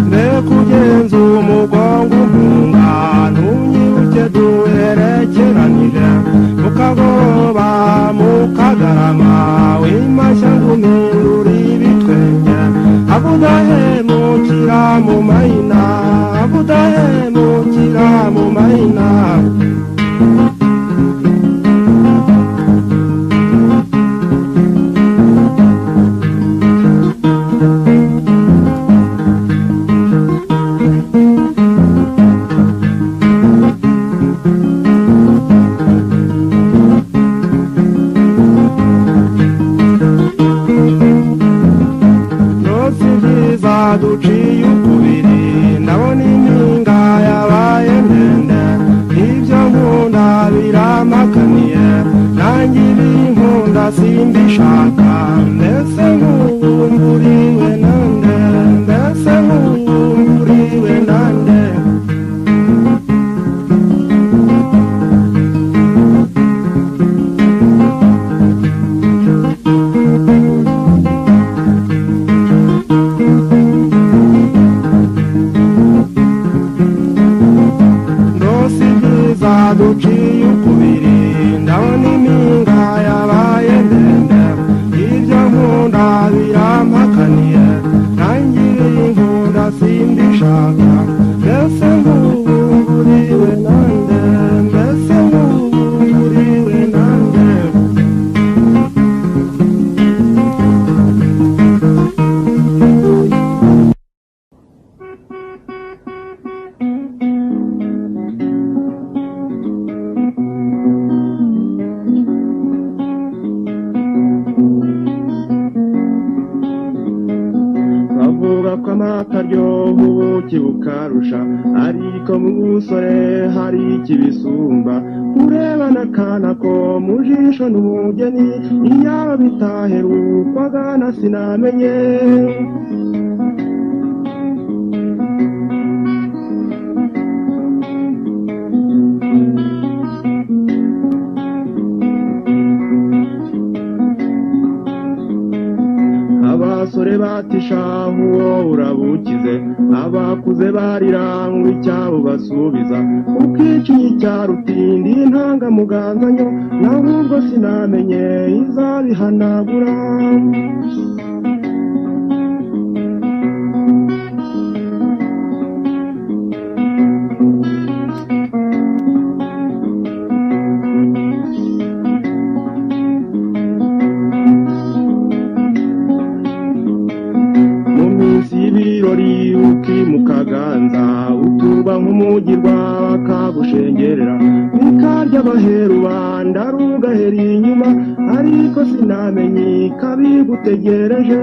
Mbekugenza umugongo umpunga, ntunyibuke duherekeranije. mahina. Duciye ukubiri ndabona impinga yabaye ndende, ibyo nkunda birampakaniye, nanjye ibinkunda simbishaka, mbese nk'ubu mburiwe nande, mbese nk'ubu mburiwe nande. Duciye ukubiri ndabona impinga yabaye ndende, ibyo nkunda birampakaniye, nanjye ibinkunda simbishaka, mbese nk'ubu mburiwe nande, mbese nk'ubu mburiwe nande. Bavuga ko amata aryoha ubuki bukarusha, ariko mu busore hari ikibisumba, urebana akana ko mu jisho n'umugeni, iyaba bitaherukwaga na sinamenye. Abasore batishahu uwo urabukize, abakuze barirangwa icyabo basubiza, ukiciye icyarutindi intangamuganganyo, naho ubwo sinamenye izabihanagura. Ibirori ukimukaganza utuba nk'umugirwa bakagushengerera, bikarya abaheru banda rugahera inyuma, ariko sinamenye kabigutegereje.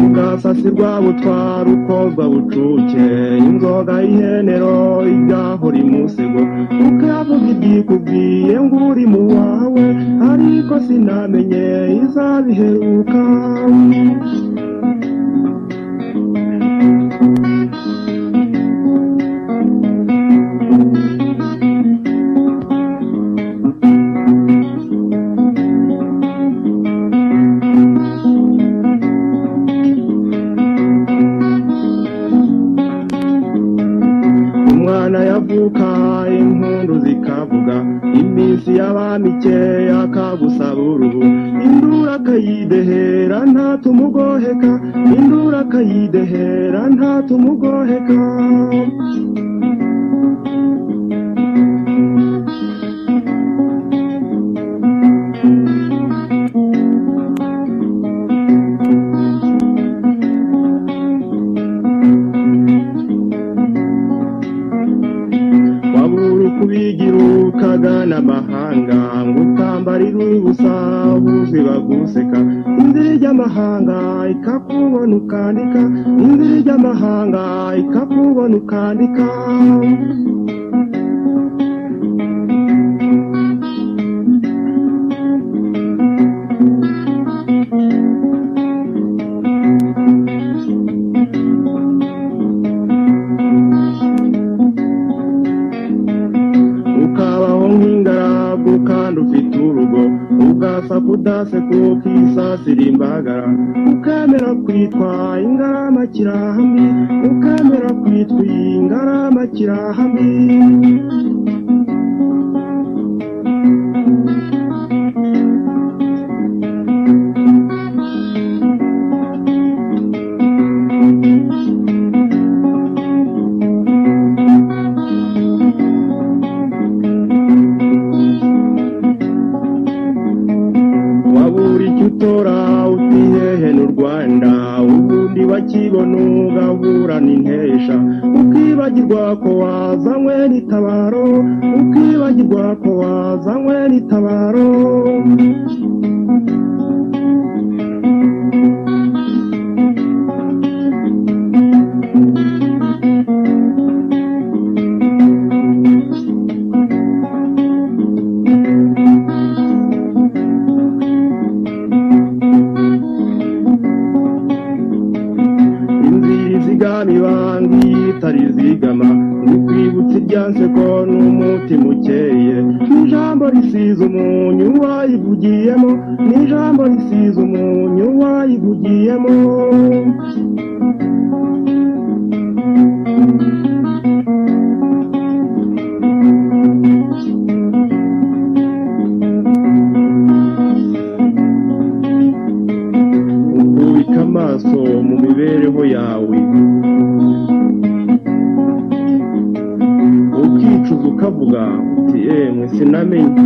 Ugasasirwa butwara ukozwa bucuke, inzoga y'ihenero igahora imusego, ukavuga ibyikubwiye ngo uri mu wawe, ariko sinamenye izabiheruka. Umwana yavuka impundu zikavuga, iminsi y'abamike akagusaba uruhu, induru akayidehera ntatumugoheka, induru akayidehera ntatumugoheka. Kubigira ukagana amahanga, ngo utambarire ubusa buzi baguseka, inzira ijya amahanga ikakubona ukandika, inzira ijya amahanga ikakubona ukandika. Ukabaho nk'ingaragu kandi ufite urugo, Ugasakudase kukisasira imbagara, ukemera kwitwa ingaramakirambi, ukemera kwitwa ingaramakirambi. Wabura icyo utora utihehe n'u Rwanda, ubundi bakibona ugahura n'intesha, ukibagirwa ko wazanywe n'itabaro, ukibagirwa ko wazanywe n'itabaro. Inzira izigama ibanga itarizigama, ndikwibutsa ibyanse ko n'umutima ukeye, n'ijambo risize umunyu wayivugiyemo, n'ijambo risize umunyu wayivugiyemo. Ukubika amaso mu mibereho yawe, ukicuza ukavuga uti emwe sinamenye.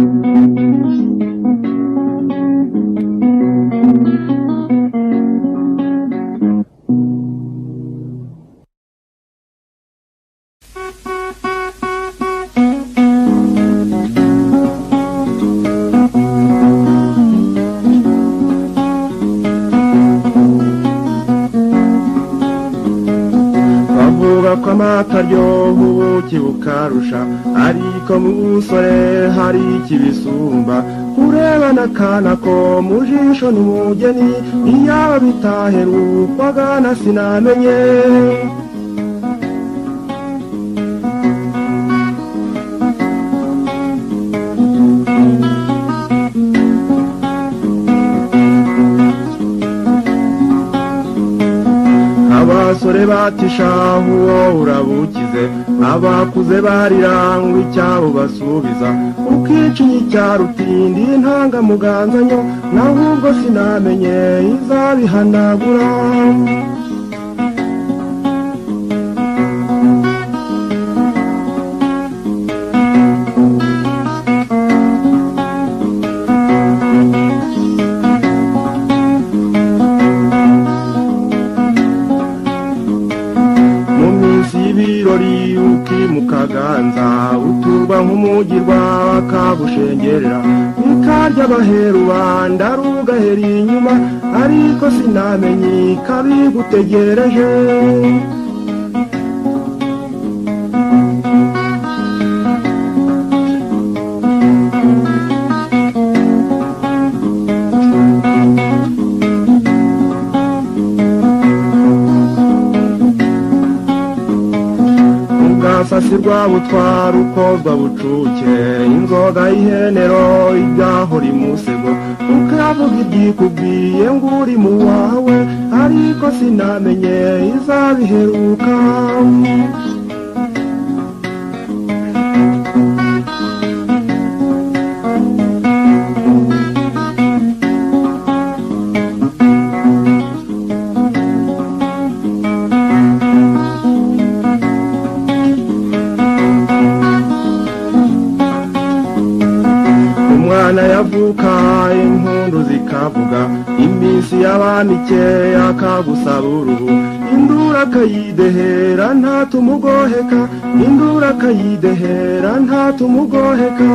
Bavuga ko amata aryoha ubuki bukarusha, ariko mu busore hari ikibisumba. Kurebana akana ko mu jisho n'umugeni, iyaba bitaherukwaga na sinamenye. Abasore batishahu uwo urabukize, abakuze barirangwa icyabo basubiza, ukicinya icyarutindi ntangamuganzanyo, naho ubwo sinamenye izabihanagura. Mu minsi y'ibirori ukimukaganza, uturwa nk'umugirwa bakagushengerera, bikarya abaherubanda rugahera inyuma, ariko sinamenye ikabigutegereje. Ugasasirwa butwara ukozwa bucuke, inzoga y'ihenero ibyahora imusego, ukavuga ibyikubwiye ngo uri mu wawe, ariko sinamenye izabiheruka. Umwana yavuka impundu zikavuga, iminsi y'abamike akagusaba uruhu, induru akayidehera ntatumugoheka, induru akayidehera ntatumugoheka.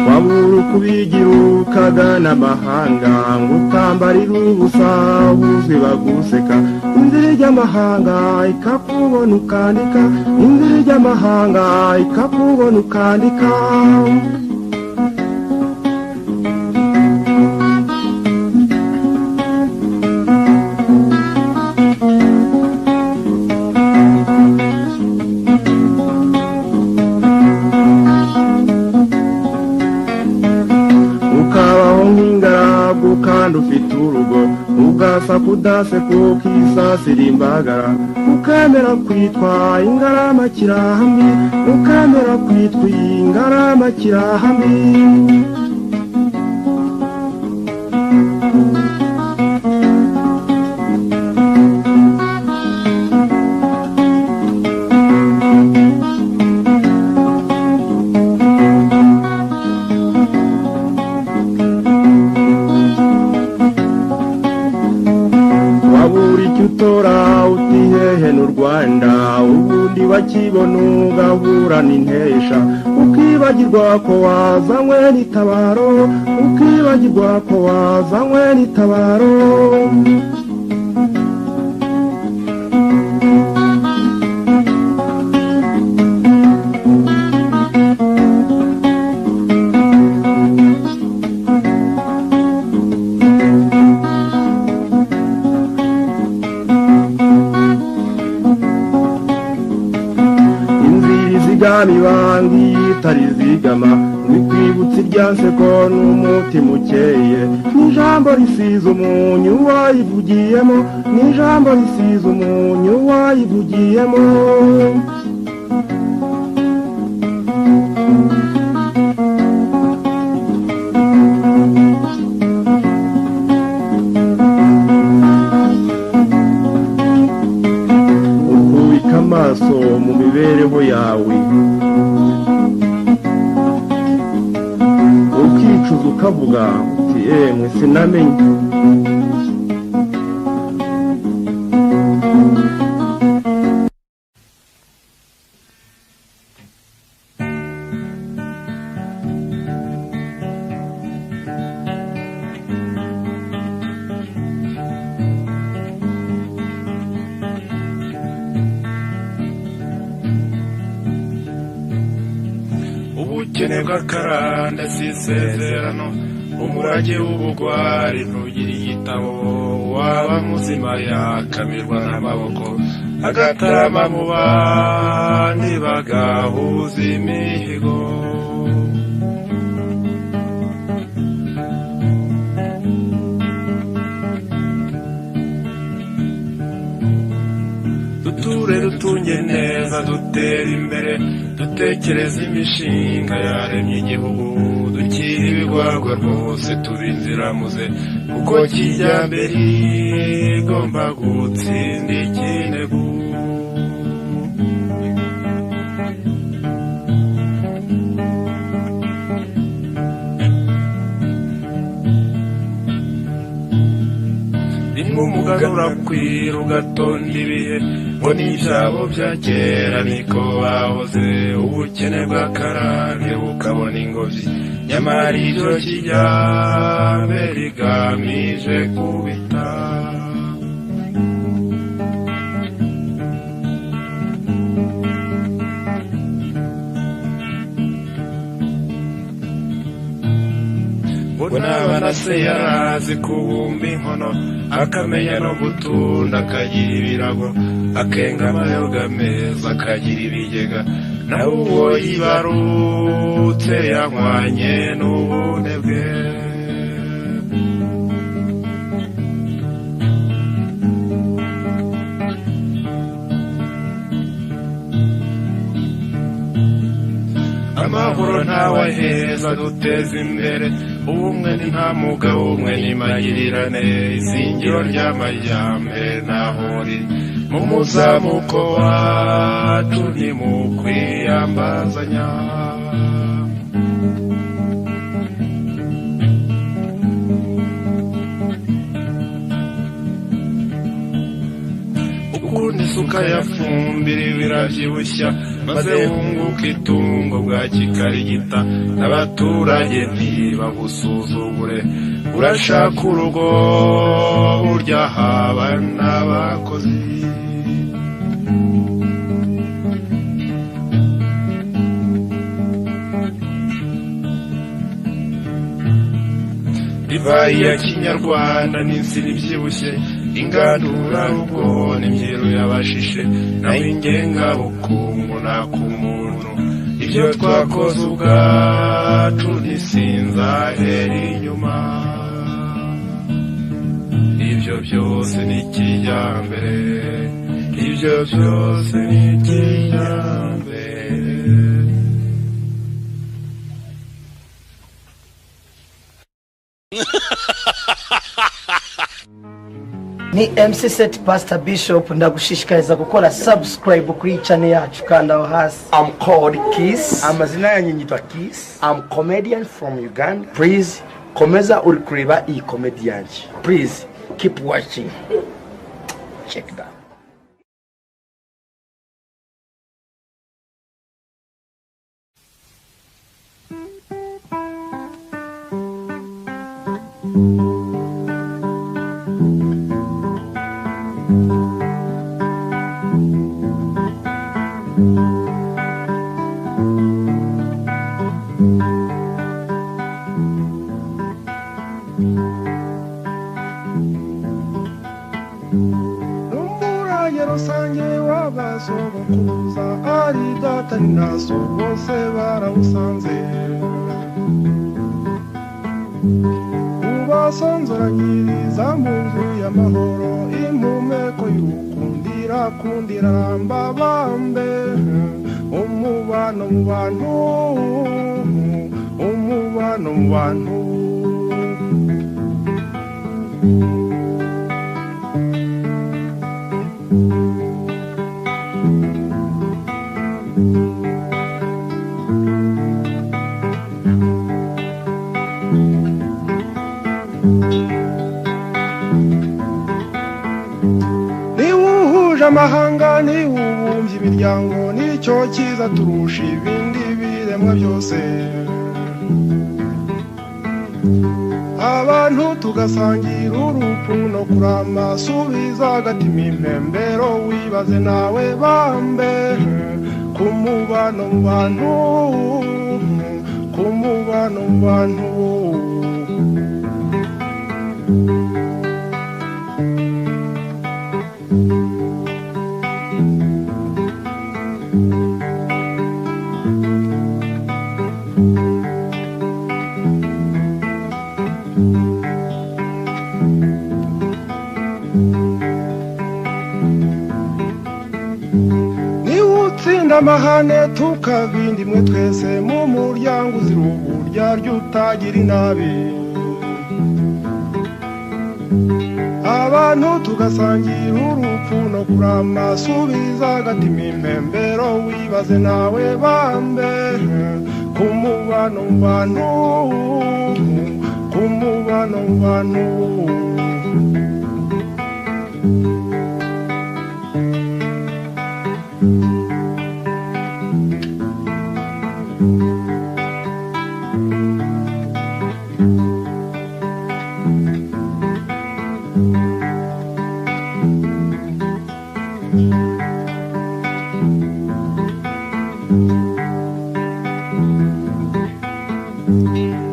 Wabura ukubigira ukagana amahanga, ngo utambarire ubusa buzwi baguseka, inzira ijya amahanga ikakubona ukandika, inzira ijya amahanga ikakubona ukandika. Kudaseka ukisasira imbagara, ukemera kwitwa ingarama kirahambi, ukemera kwitwa ingarama kirahambi. Wabura icyo utora uti hehe n'u Rwanda, ubundi bakibona ugahura n'intesha, ukibagirwa ko wazanywe n'itabaro, ukibagirwa ko wazanywe n'itabaro. Inzira izigama ibanga itarizigama, bikwibutsa irya nseko n'umutima ukeye, n'ijambo risize umunyu wayivugiyemo, n'ijambo risize umunyu wayivugiyemo. Ukubika amaso mu mibereho yawe, ukicuza ukavuga uti emwe sinamenye. Ubukene bw'akarande si isezerano, umurage w'ubugwari ntugira igitabo, waba muzima yakamirwa n'amaboko, agatarama mu bandi bagahuza imihigo. Duture dutunge neza, dutere imbere, dutekereze imishinga yaremye igihugu, dukire ibigwagwa rwose tuba inziramuze, kuko kijyambere igomba gutsinda ikinegu. Rimwe umuganura kwira ugatonda ibihe, ngo n'ibyabo bya kera niko bahoze, ubukene bw'akarande bukabona ingobyi, nyamara ibyo kijyambere rigamije kubita. Ngo n'abana se yarazi kubumba inkono, akamenya no gutunda akagira ibirago, akenga amayoga meza akagira ibigega, nawe uwo yibarutse yanywanye n'ubunebwe. Amahoro ntawe aheza duteze imbere, ubumwe ni nta mugabo umwe ni magirirane, izingiro ry'amajyambere naho riri mu muzamuko wacu ni mu kwiyambazanya. Ukunda isuka yafumbira birabyibushya, maze wunguka itungo bwa kikarigita, n'abaturage ntibagusuzugure, urashaka urugo burya haba n'abakozi. Divayi ya kinyarwanda n'insina ibyibushye, ingandurarugo n'imyeru y'abashishe, naho ingengabukungu n'ak'umuntu, ibyo twakoze ubwacu ntisinzahera inyuma. Ibyo Ibyo byose ni kijyambere, ibyo byose ni kijyambere. Ni MC Set Pastor Bishop, ndagushishikariza gukora subscribe kuri channel yacu, kanda aho hasi. I'm called Kiss. Amazina yanjye nyitwa Kiss. I'm comedian from Uganda. Please komeza uri kureba iyi comedy yanjye. Please keep watching. Check that. N'umurage rusange w'abasogokuruza ari data na so bose barawusanze, ubasonzoranyiriza mu nzu y'amahoro, impumeko y'urukundira kundira ramba bambe, umubano mu bantu, umubano mu bantu. Niwuhuje amahanga, niwubumbye imiryango, nicyo cyiza turusha ibindi biremwa byose. Abantu tugasangira urupfu no kurama, subiza agatima impembero, wibaze nawe bambe, ku mubano mu bantu, ku mubano mu bantu. Niwutsinda amahane tukabindi mwe twese, mu muryango uzira uburyarya utagira inabi. Abantu tugasangira urupfu no kurama, subiza agatima impembero, wibaze nawe bambe, ku mubano mu bantu, ku mubano mu bantu.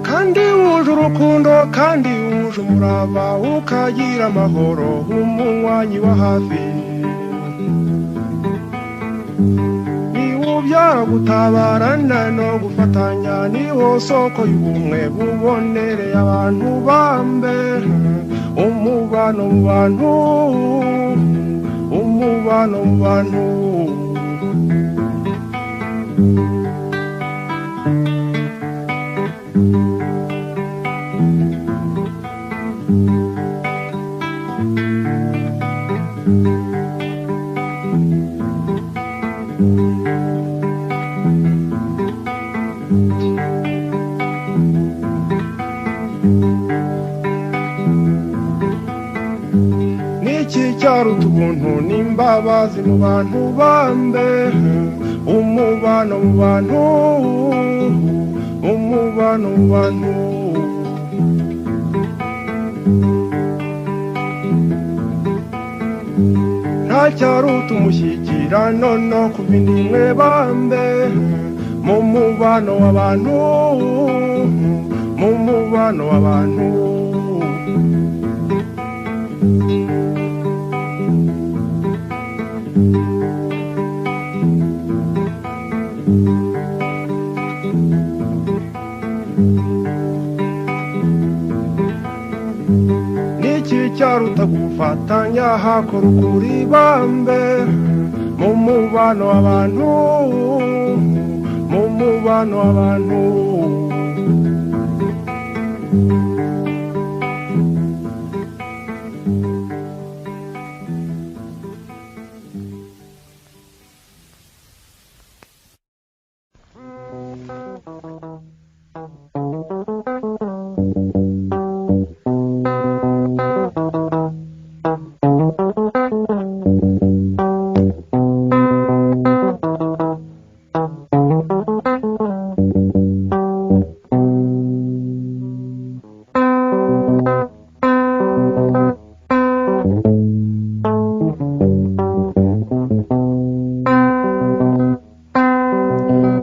Kandi wuje urukundo, kandi wuje umurava, ukagira amahoro umunywanyi wa hafi. Niwubyara gutabarana no gufatanya, niwo soko y'ubumwe bubonereye abantu bambe, umubano mu bantu, umubano mu bantu. Niki cyaruta ubuntu n'imbabazi mu bantu bambe, umubano mu bantu, umubano mu bantu. Nta cyaruta umushyikirano no kuva indimwe bambe, mu mubano w'abantu, mu mubano w'abantu. Niki cyaruta Fatanya hakora ukuri bambe mu mubano w'abantu, mu mubano w'abantu.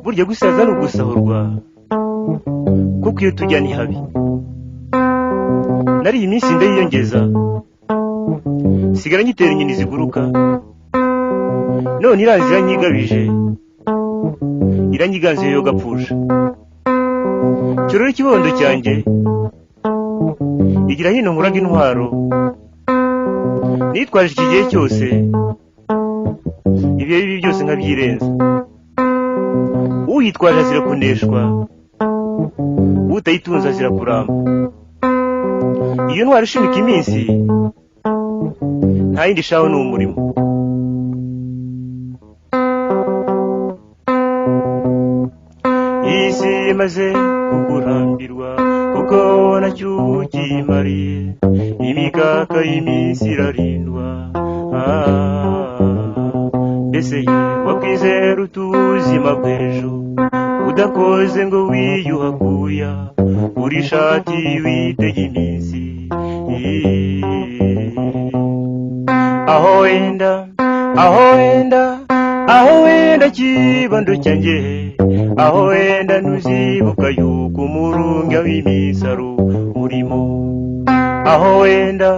Burya gusaza ni ugusahurwa, kuko iyo tujya ni habi. Nari iyi minsi ndayiyongeza, sigara nyitera inyoni ziguruka, none iraza iranyigabije, iranyiganze yo gapfusha. Cyorora ikibondo cyanjye, igira hino nkuraga intwaro, nitwaje iki gihe cyose, ibihe bibi byose nkabyirenza. Uyitwaje azira kuneshwa, utayitunze azira kuramba. Iyo ntwaro ishimika iminsi, nta yindi shaho ni umurimo. Iyi si imaze kukurambirwa, kuko nacyo ukimariye, imikaka y'iminsi irarindwa. Mbese ye wakwizera utuzima bw'ejo, udakoze ngo wiyuhakuya, uri ishati witega iminsi. Aho wenda, aho wenda, aho wenda kibando cyanjye, aho wenda ntuzibuka yuko umurunga w'imisaro urimo. Aho wenda,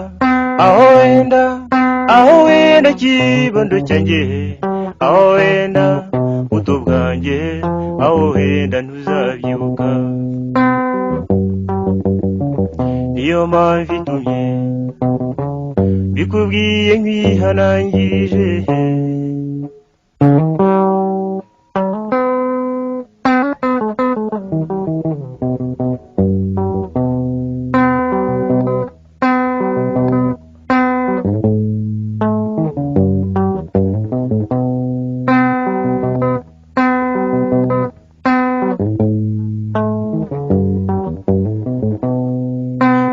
aho wenda, aho wenda kibando cyanjye, aho wenda buto bwanjye, aho wenda ntuzabyibuka. Niyo mpamvu itumye bikubwiye nkwihanangirije.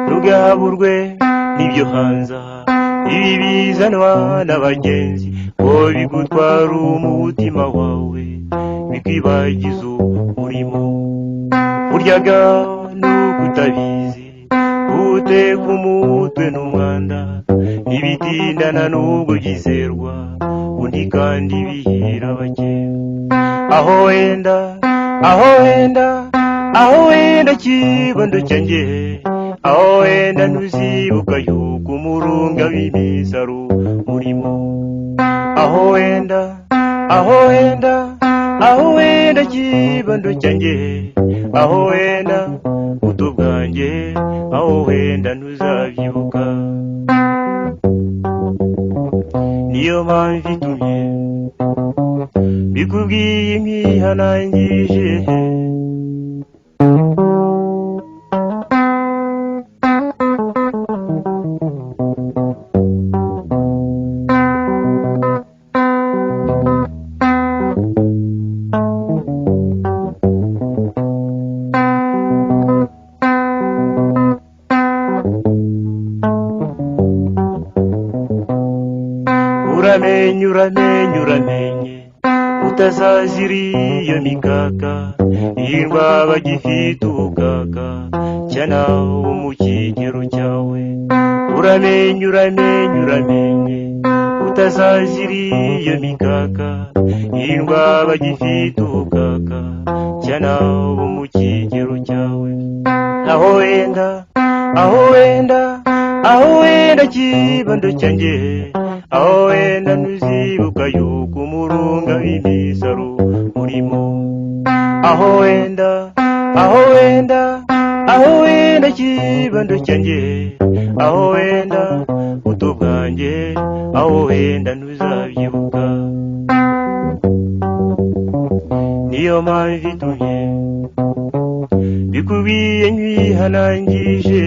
Ntugahaburwe n'ibyo hanze aha, ibi bizanwa n'abagenzi, ngo bigutwara umutima wawe, bikwibagiza umurimo. Buryaga nuko utabizi, uteka umutwe n'umwanda, ntibitindana n'ubwo byizerwa, undi kandi bihira bake. Aho wenda, aho wenda, aho wenda kibondo cyanjye, aho wenda ntuzibuka yuko umurunga w'imisaro urimo. Aho wenda, aho wenda, aho wenda kibondo cyanjye, aho wenda buto bwanjye, aho wenda ntuzabyibuka. Niyo mpamvu itumye bikubwiye nkwihanangirije. Uramenye, uramenye, uramenye, utazazira iyo mikaka, hirwa bagifite ubukaka, cyana wo mu kigero cyawe. Uramenye, uramenye, uramenye, utazazira iyo mikaka, hirwa bagifite ubukaka, cyana wo mu kigero cyawe. Aho wenda, aho wenda, aho wenda kibondo cyanjye, aho wenda ntuzibuka yuko umurunga w'imisaro urimo. Aho wenda, aho wenda, aho wenda kibondo cyanjye, aho wenda buto bwanjye. wanjye aho wenda ntuzabyibuka niyo mpamvu itumye bikubiye nkwihanangije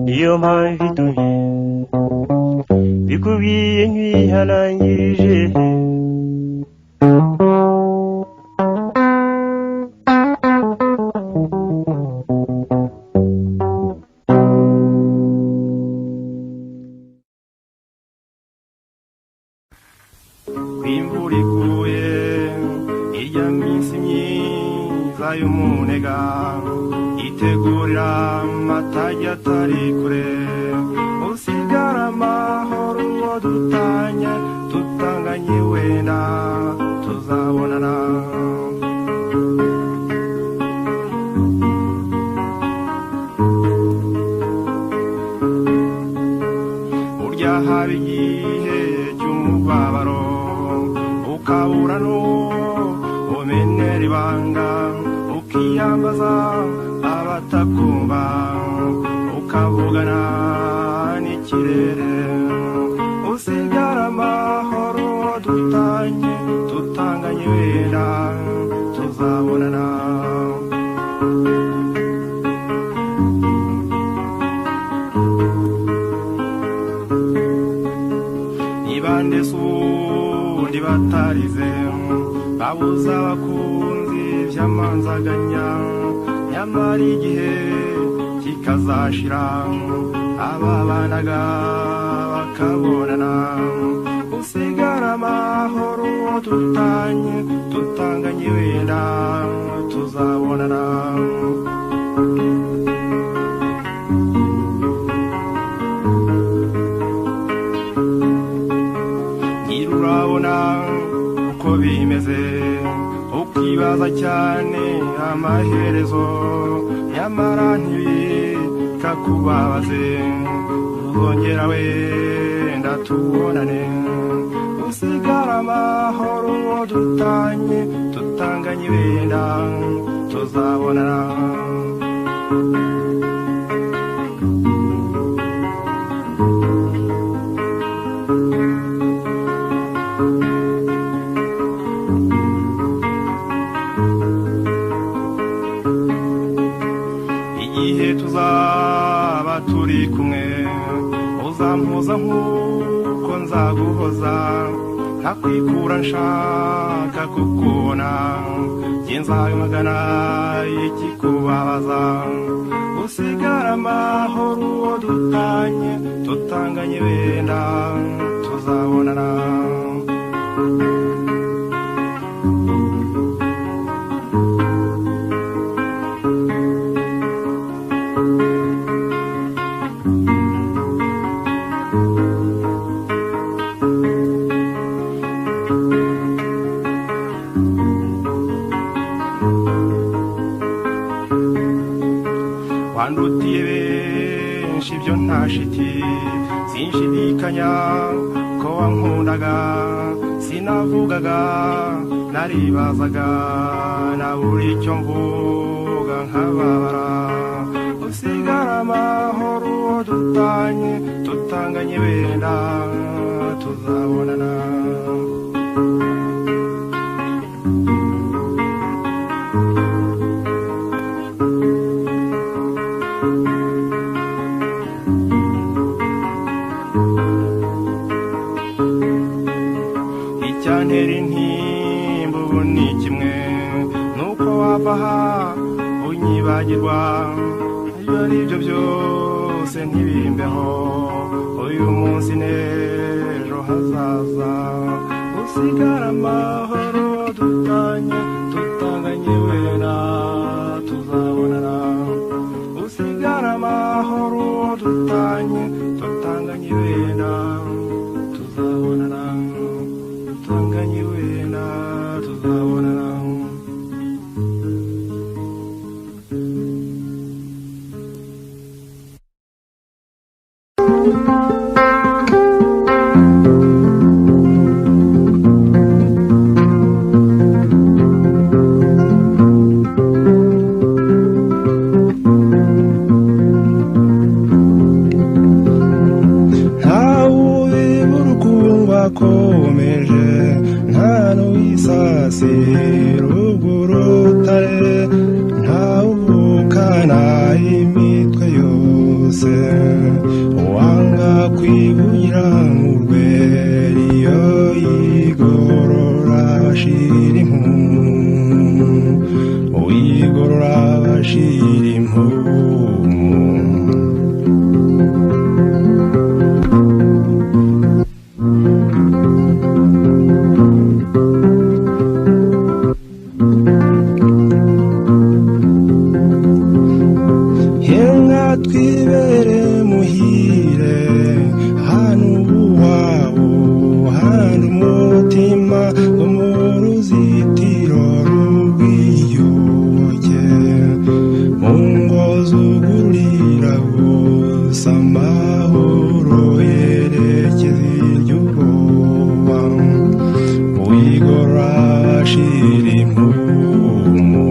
niyo mpamvu itumye bikubiye nkwihanangije Imvura iguye irya minsi myiza y'umunega itegurira amatage atari kure usigara amahoro uwo dutanye tutanganye wenda tuzabonana burya haba igihe cy'umubabaro ukabura n'uwo ibanga ukiyambaza abatakumva ukavugana n'ikirere usigara amahoro dutanye tutanganye wenda tuzabonana nibande sundi batarize babuza abakunzi by'amanzaganya nyamara igihe kikazashira ababanaga bakabonana usigara amahoro dutanye tutanganye wenda tuzabonana urabona uko bimeze ukibaza cyane amaherezo nyamara ntibikakubabaze uzongera wenda tubonane usigara amahoro dutanye tutanganye wenda tuzabonana igihe tuzaba turi kumwe uzampuza nk'uko nzaguhoza ntakwikura nshaka kukubona njye nzamagana ikikubabaza usigara amahoro uwo dutanye tutanganye wenda tuzabonana wandutiye benshi ibyo ntashiti sinshidikanya ko wankundaga sinavugaga naribazaga nabura icyo mvuga nkababara usigara amahoro uwo dutanye tutanganye wenda tuzabonana icyantera intimba ubu ni kimwe nuko wava aha unyibagirwa ibyo ari byo byose ntibimbeho uyu munsi n'ejo hazaza usigara amahoro dutanye tutanganye wenda tuzabonana usigara amahoro dutanye tutanganye wenda tuzabonana tutanganye wenda tuzabonana Murere muhire hano uwawo hano umutima wo mu ruzitiro rwiyuke mu ngo zugurira gusa amahoro yerekeza iry'ubwoba wigora shira impumu.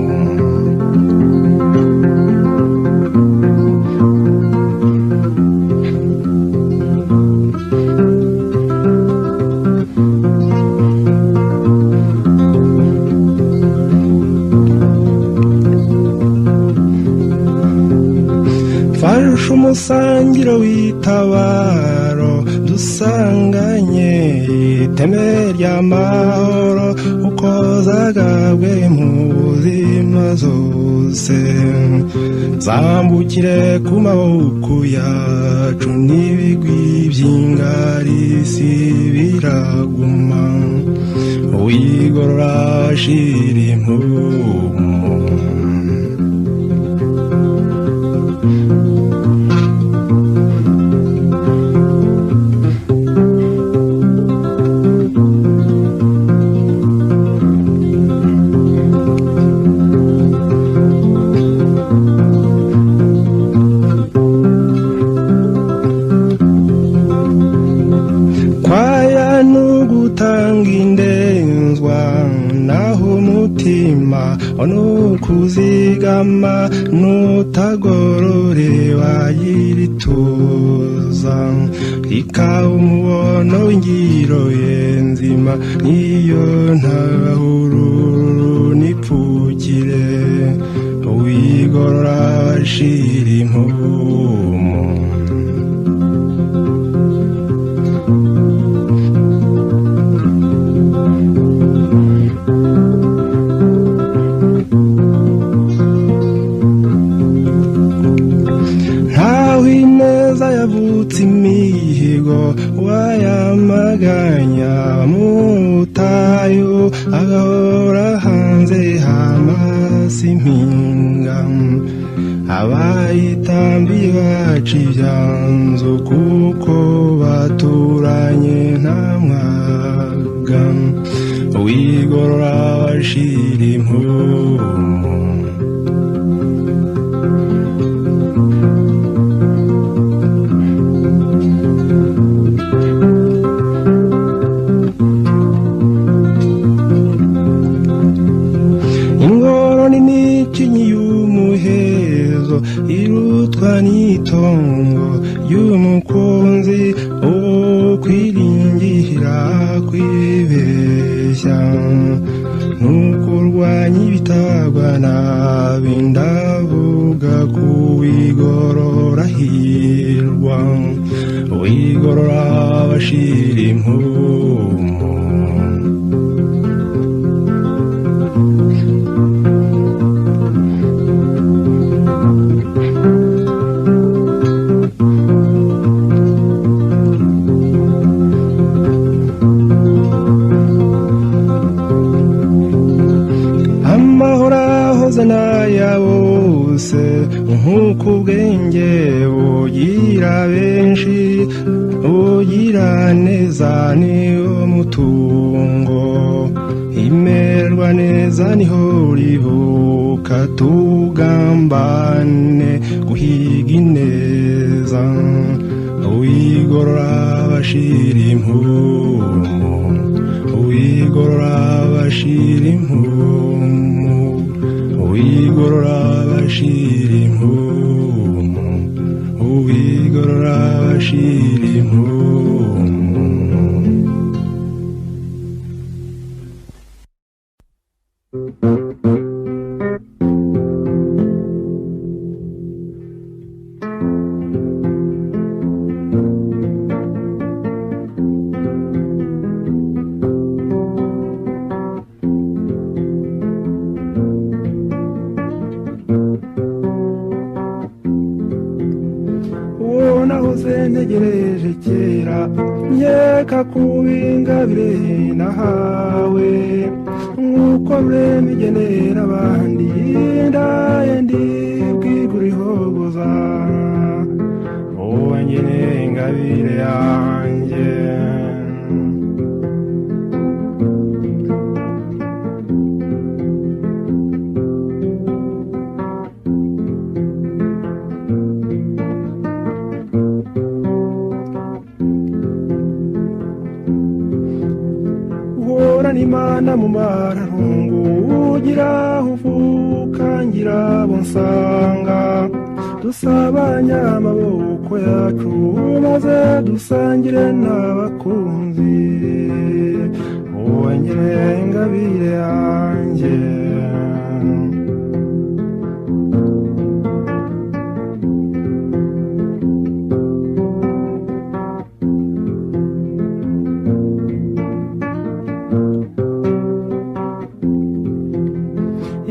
Farusha umusangiro w'itabaro dusanganye iteme ry'amahoro uko zagabwe mu buzima zose zambukire ku maboko yacu n'ibigwi by'ingarisi biraguma wigorora shira impumu. Kwaya nugutanga indenzwa naho umutima nukuzigama nutagororewa yirituza ikaba umubono w'ingiro ye nzima niyo ntahururu nipfukire wigorora shira impumu. Ineza yavutse imihigo wayamaganya mutayo agahora hanze hamasi impinga abayitambi baca ibyanzu kuko baturanye nta mwaga wigorora bashira impumu. Ingoro n'imikinyi y'umuhezo irutwa n'itongo ry'umukunzi ukwiringira kwibeshya nukurwanya ibitagwa nabi ndavuga kuwigorora hirwa wigorora bashira impumu. Amahoro ahoze n'aya bose nk'uko ubwenge bugira benshi ugira neza niwo mutungo imerwa neza niho ribuka tugambane guhiga ineza wigorora bashira impumu wigorora bashira impumu wigorora bashira impumu wigorora bashira impumu. Ntegereje kera nkeka kubingabire nahawe nk'uko rurema igenera abandi ndaye ndibwigura ihogoza. ingabire yanjye. Uhorana Imana mu mararungu, ugira aho uvuka ngira abo nsanga, dusabanye amaboko yacu maze dusangire n'abakunzi, wongere ingabire yanjye.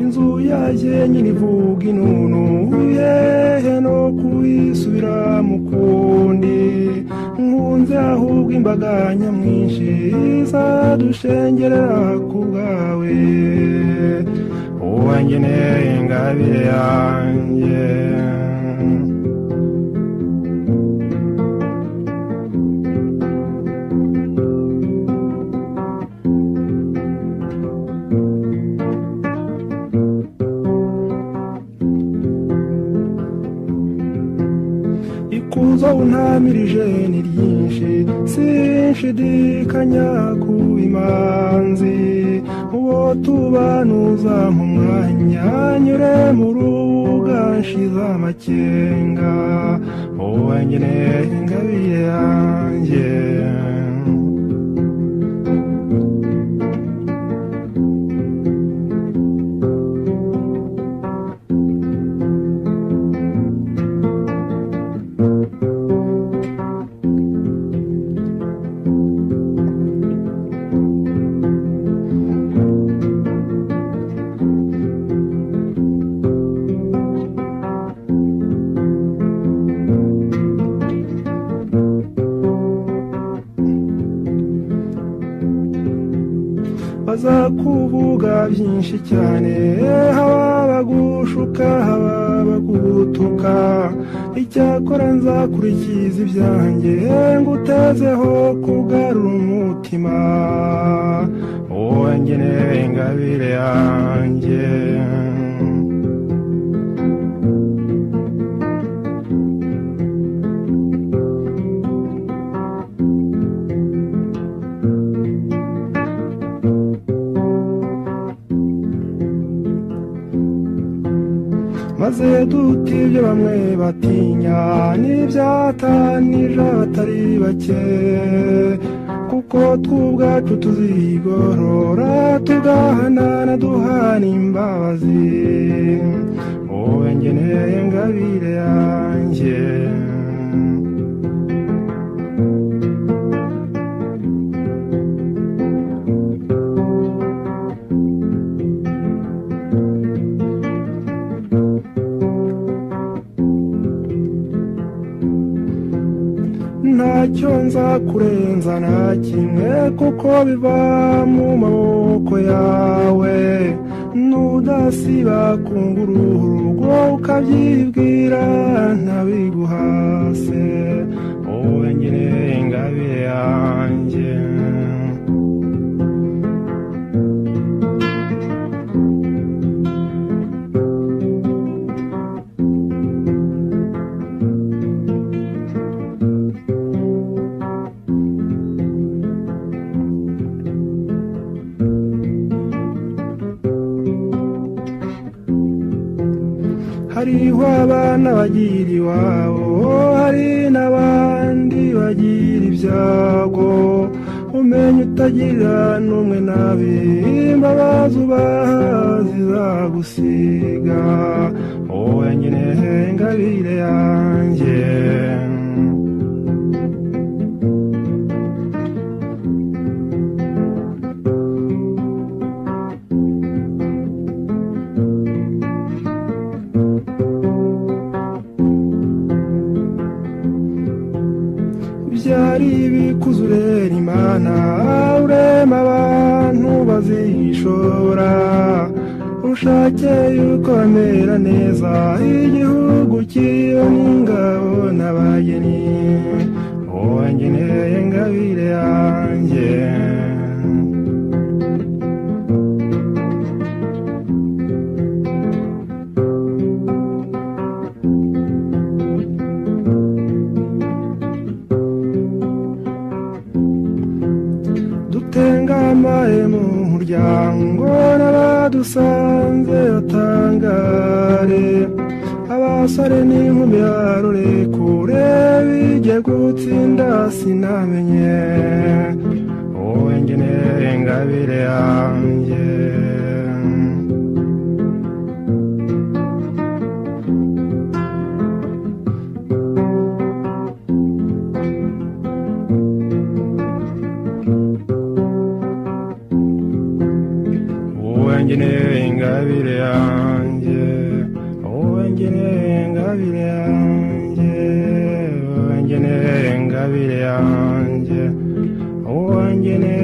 Inzu yanjye nyine ivuga inunu, yehe no kuyisubira mu kundi, nkunze ahubwo imbaga nyamwinshi izadushengerera ku bwawe, uwangeneye ingabire yanjye. Ikuzo untamirije ni ryinshi, sinshidikanya ku imanzi, uwo tubanuza mu mwanya nyure mu rubuga nshize amakenga, uwangeneye ingabire yanjye. Bazakuvuga byinshi cyane, haba bagushuka haba bagutuka, icyakora nzakurikiza ibyanjye ngutezeho kugarura umutima, uwangeneye ingabire yanjye. Maze duta ibyo bamwe batinya n'ibyatanije abatari bake, kuko tw'ubwacu tuzigorora tugahanana duhana imbabazi, wowe ngeneye ingabire yanjye. Ntacyo nzakurenza na kimwe, kuko biva mu maboko yawe, nudasiba kungura urugo ukabyibwira ntabiguhase, wowe ngeneye ingabire yanjye. Hariho abana bagira iwabo, hari n'abandi bagira ibyago, umenye utagira n'umwe nabi, imbabazi ubaha zizagusiga, wowe ngeneye ingabire yanjye. Byari bikuzurera Imana, urema abantu bazishora, ushake yuko bamera neza, igihugu kiyo n'ingabo n'abageni, ingabire yanjye. Dutengamaye mu muryango n'abadusanze batangare, abasore n'inkumi barore kure bijye gutsinda sinamenye, wowe ngeneye ingabire yanjye. Wowe ngeneye ingabire yanjye, wowe ngeneye ingabire yanjye, wowe ngeneye ingabire yanjye, wowe ngeneye.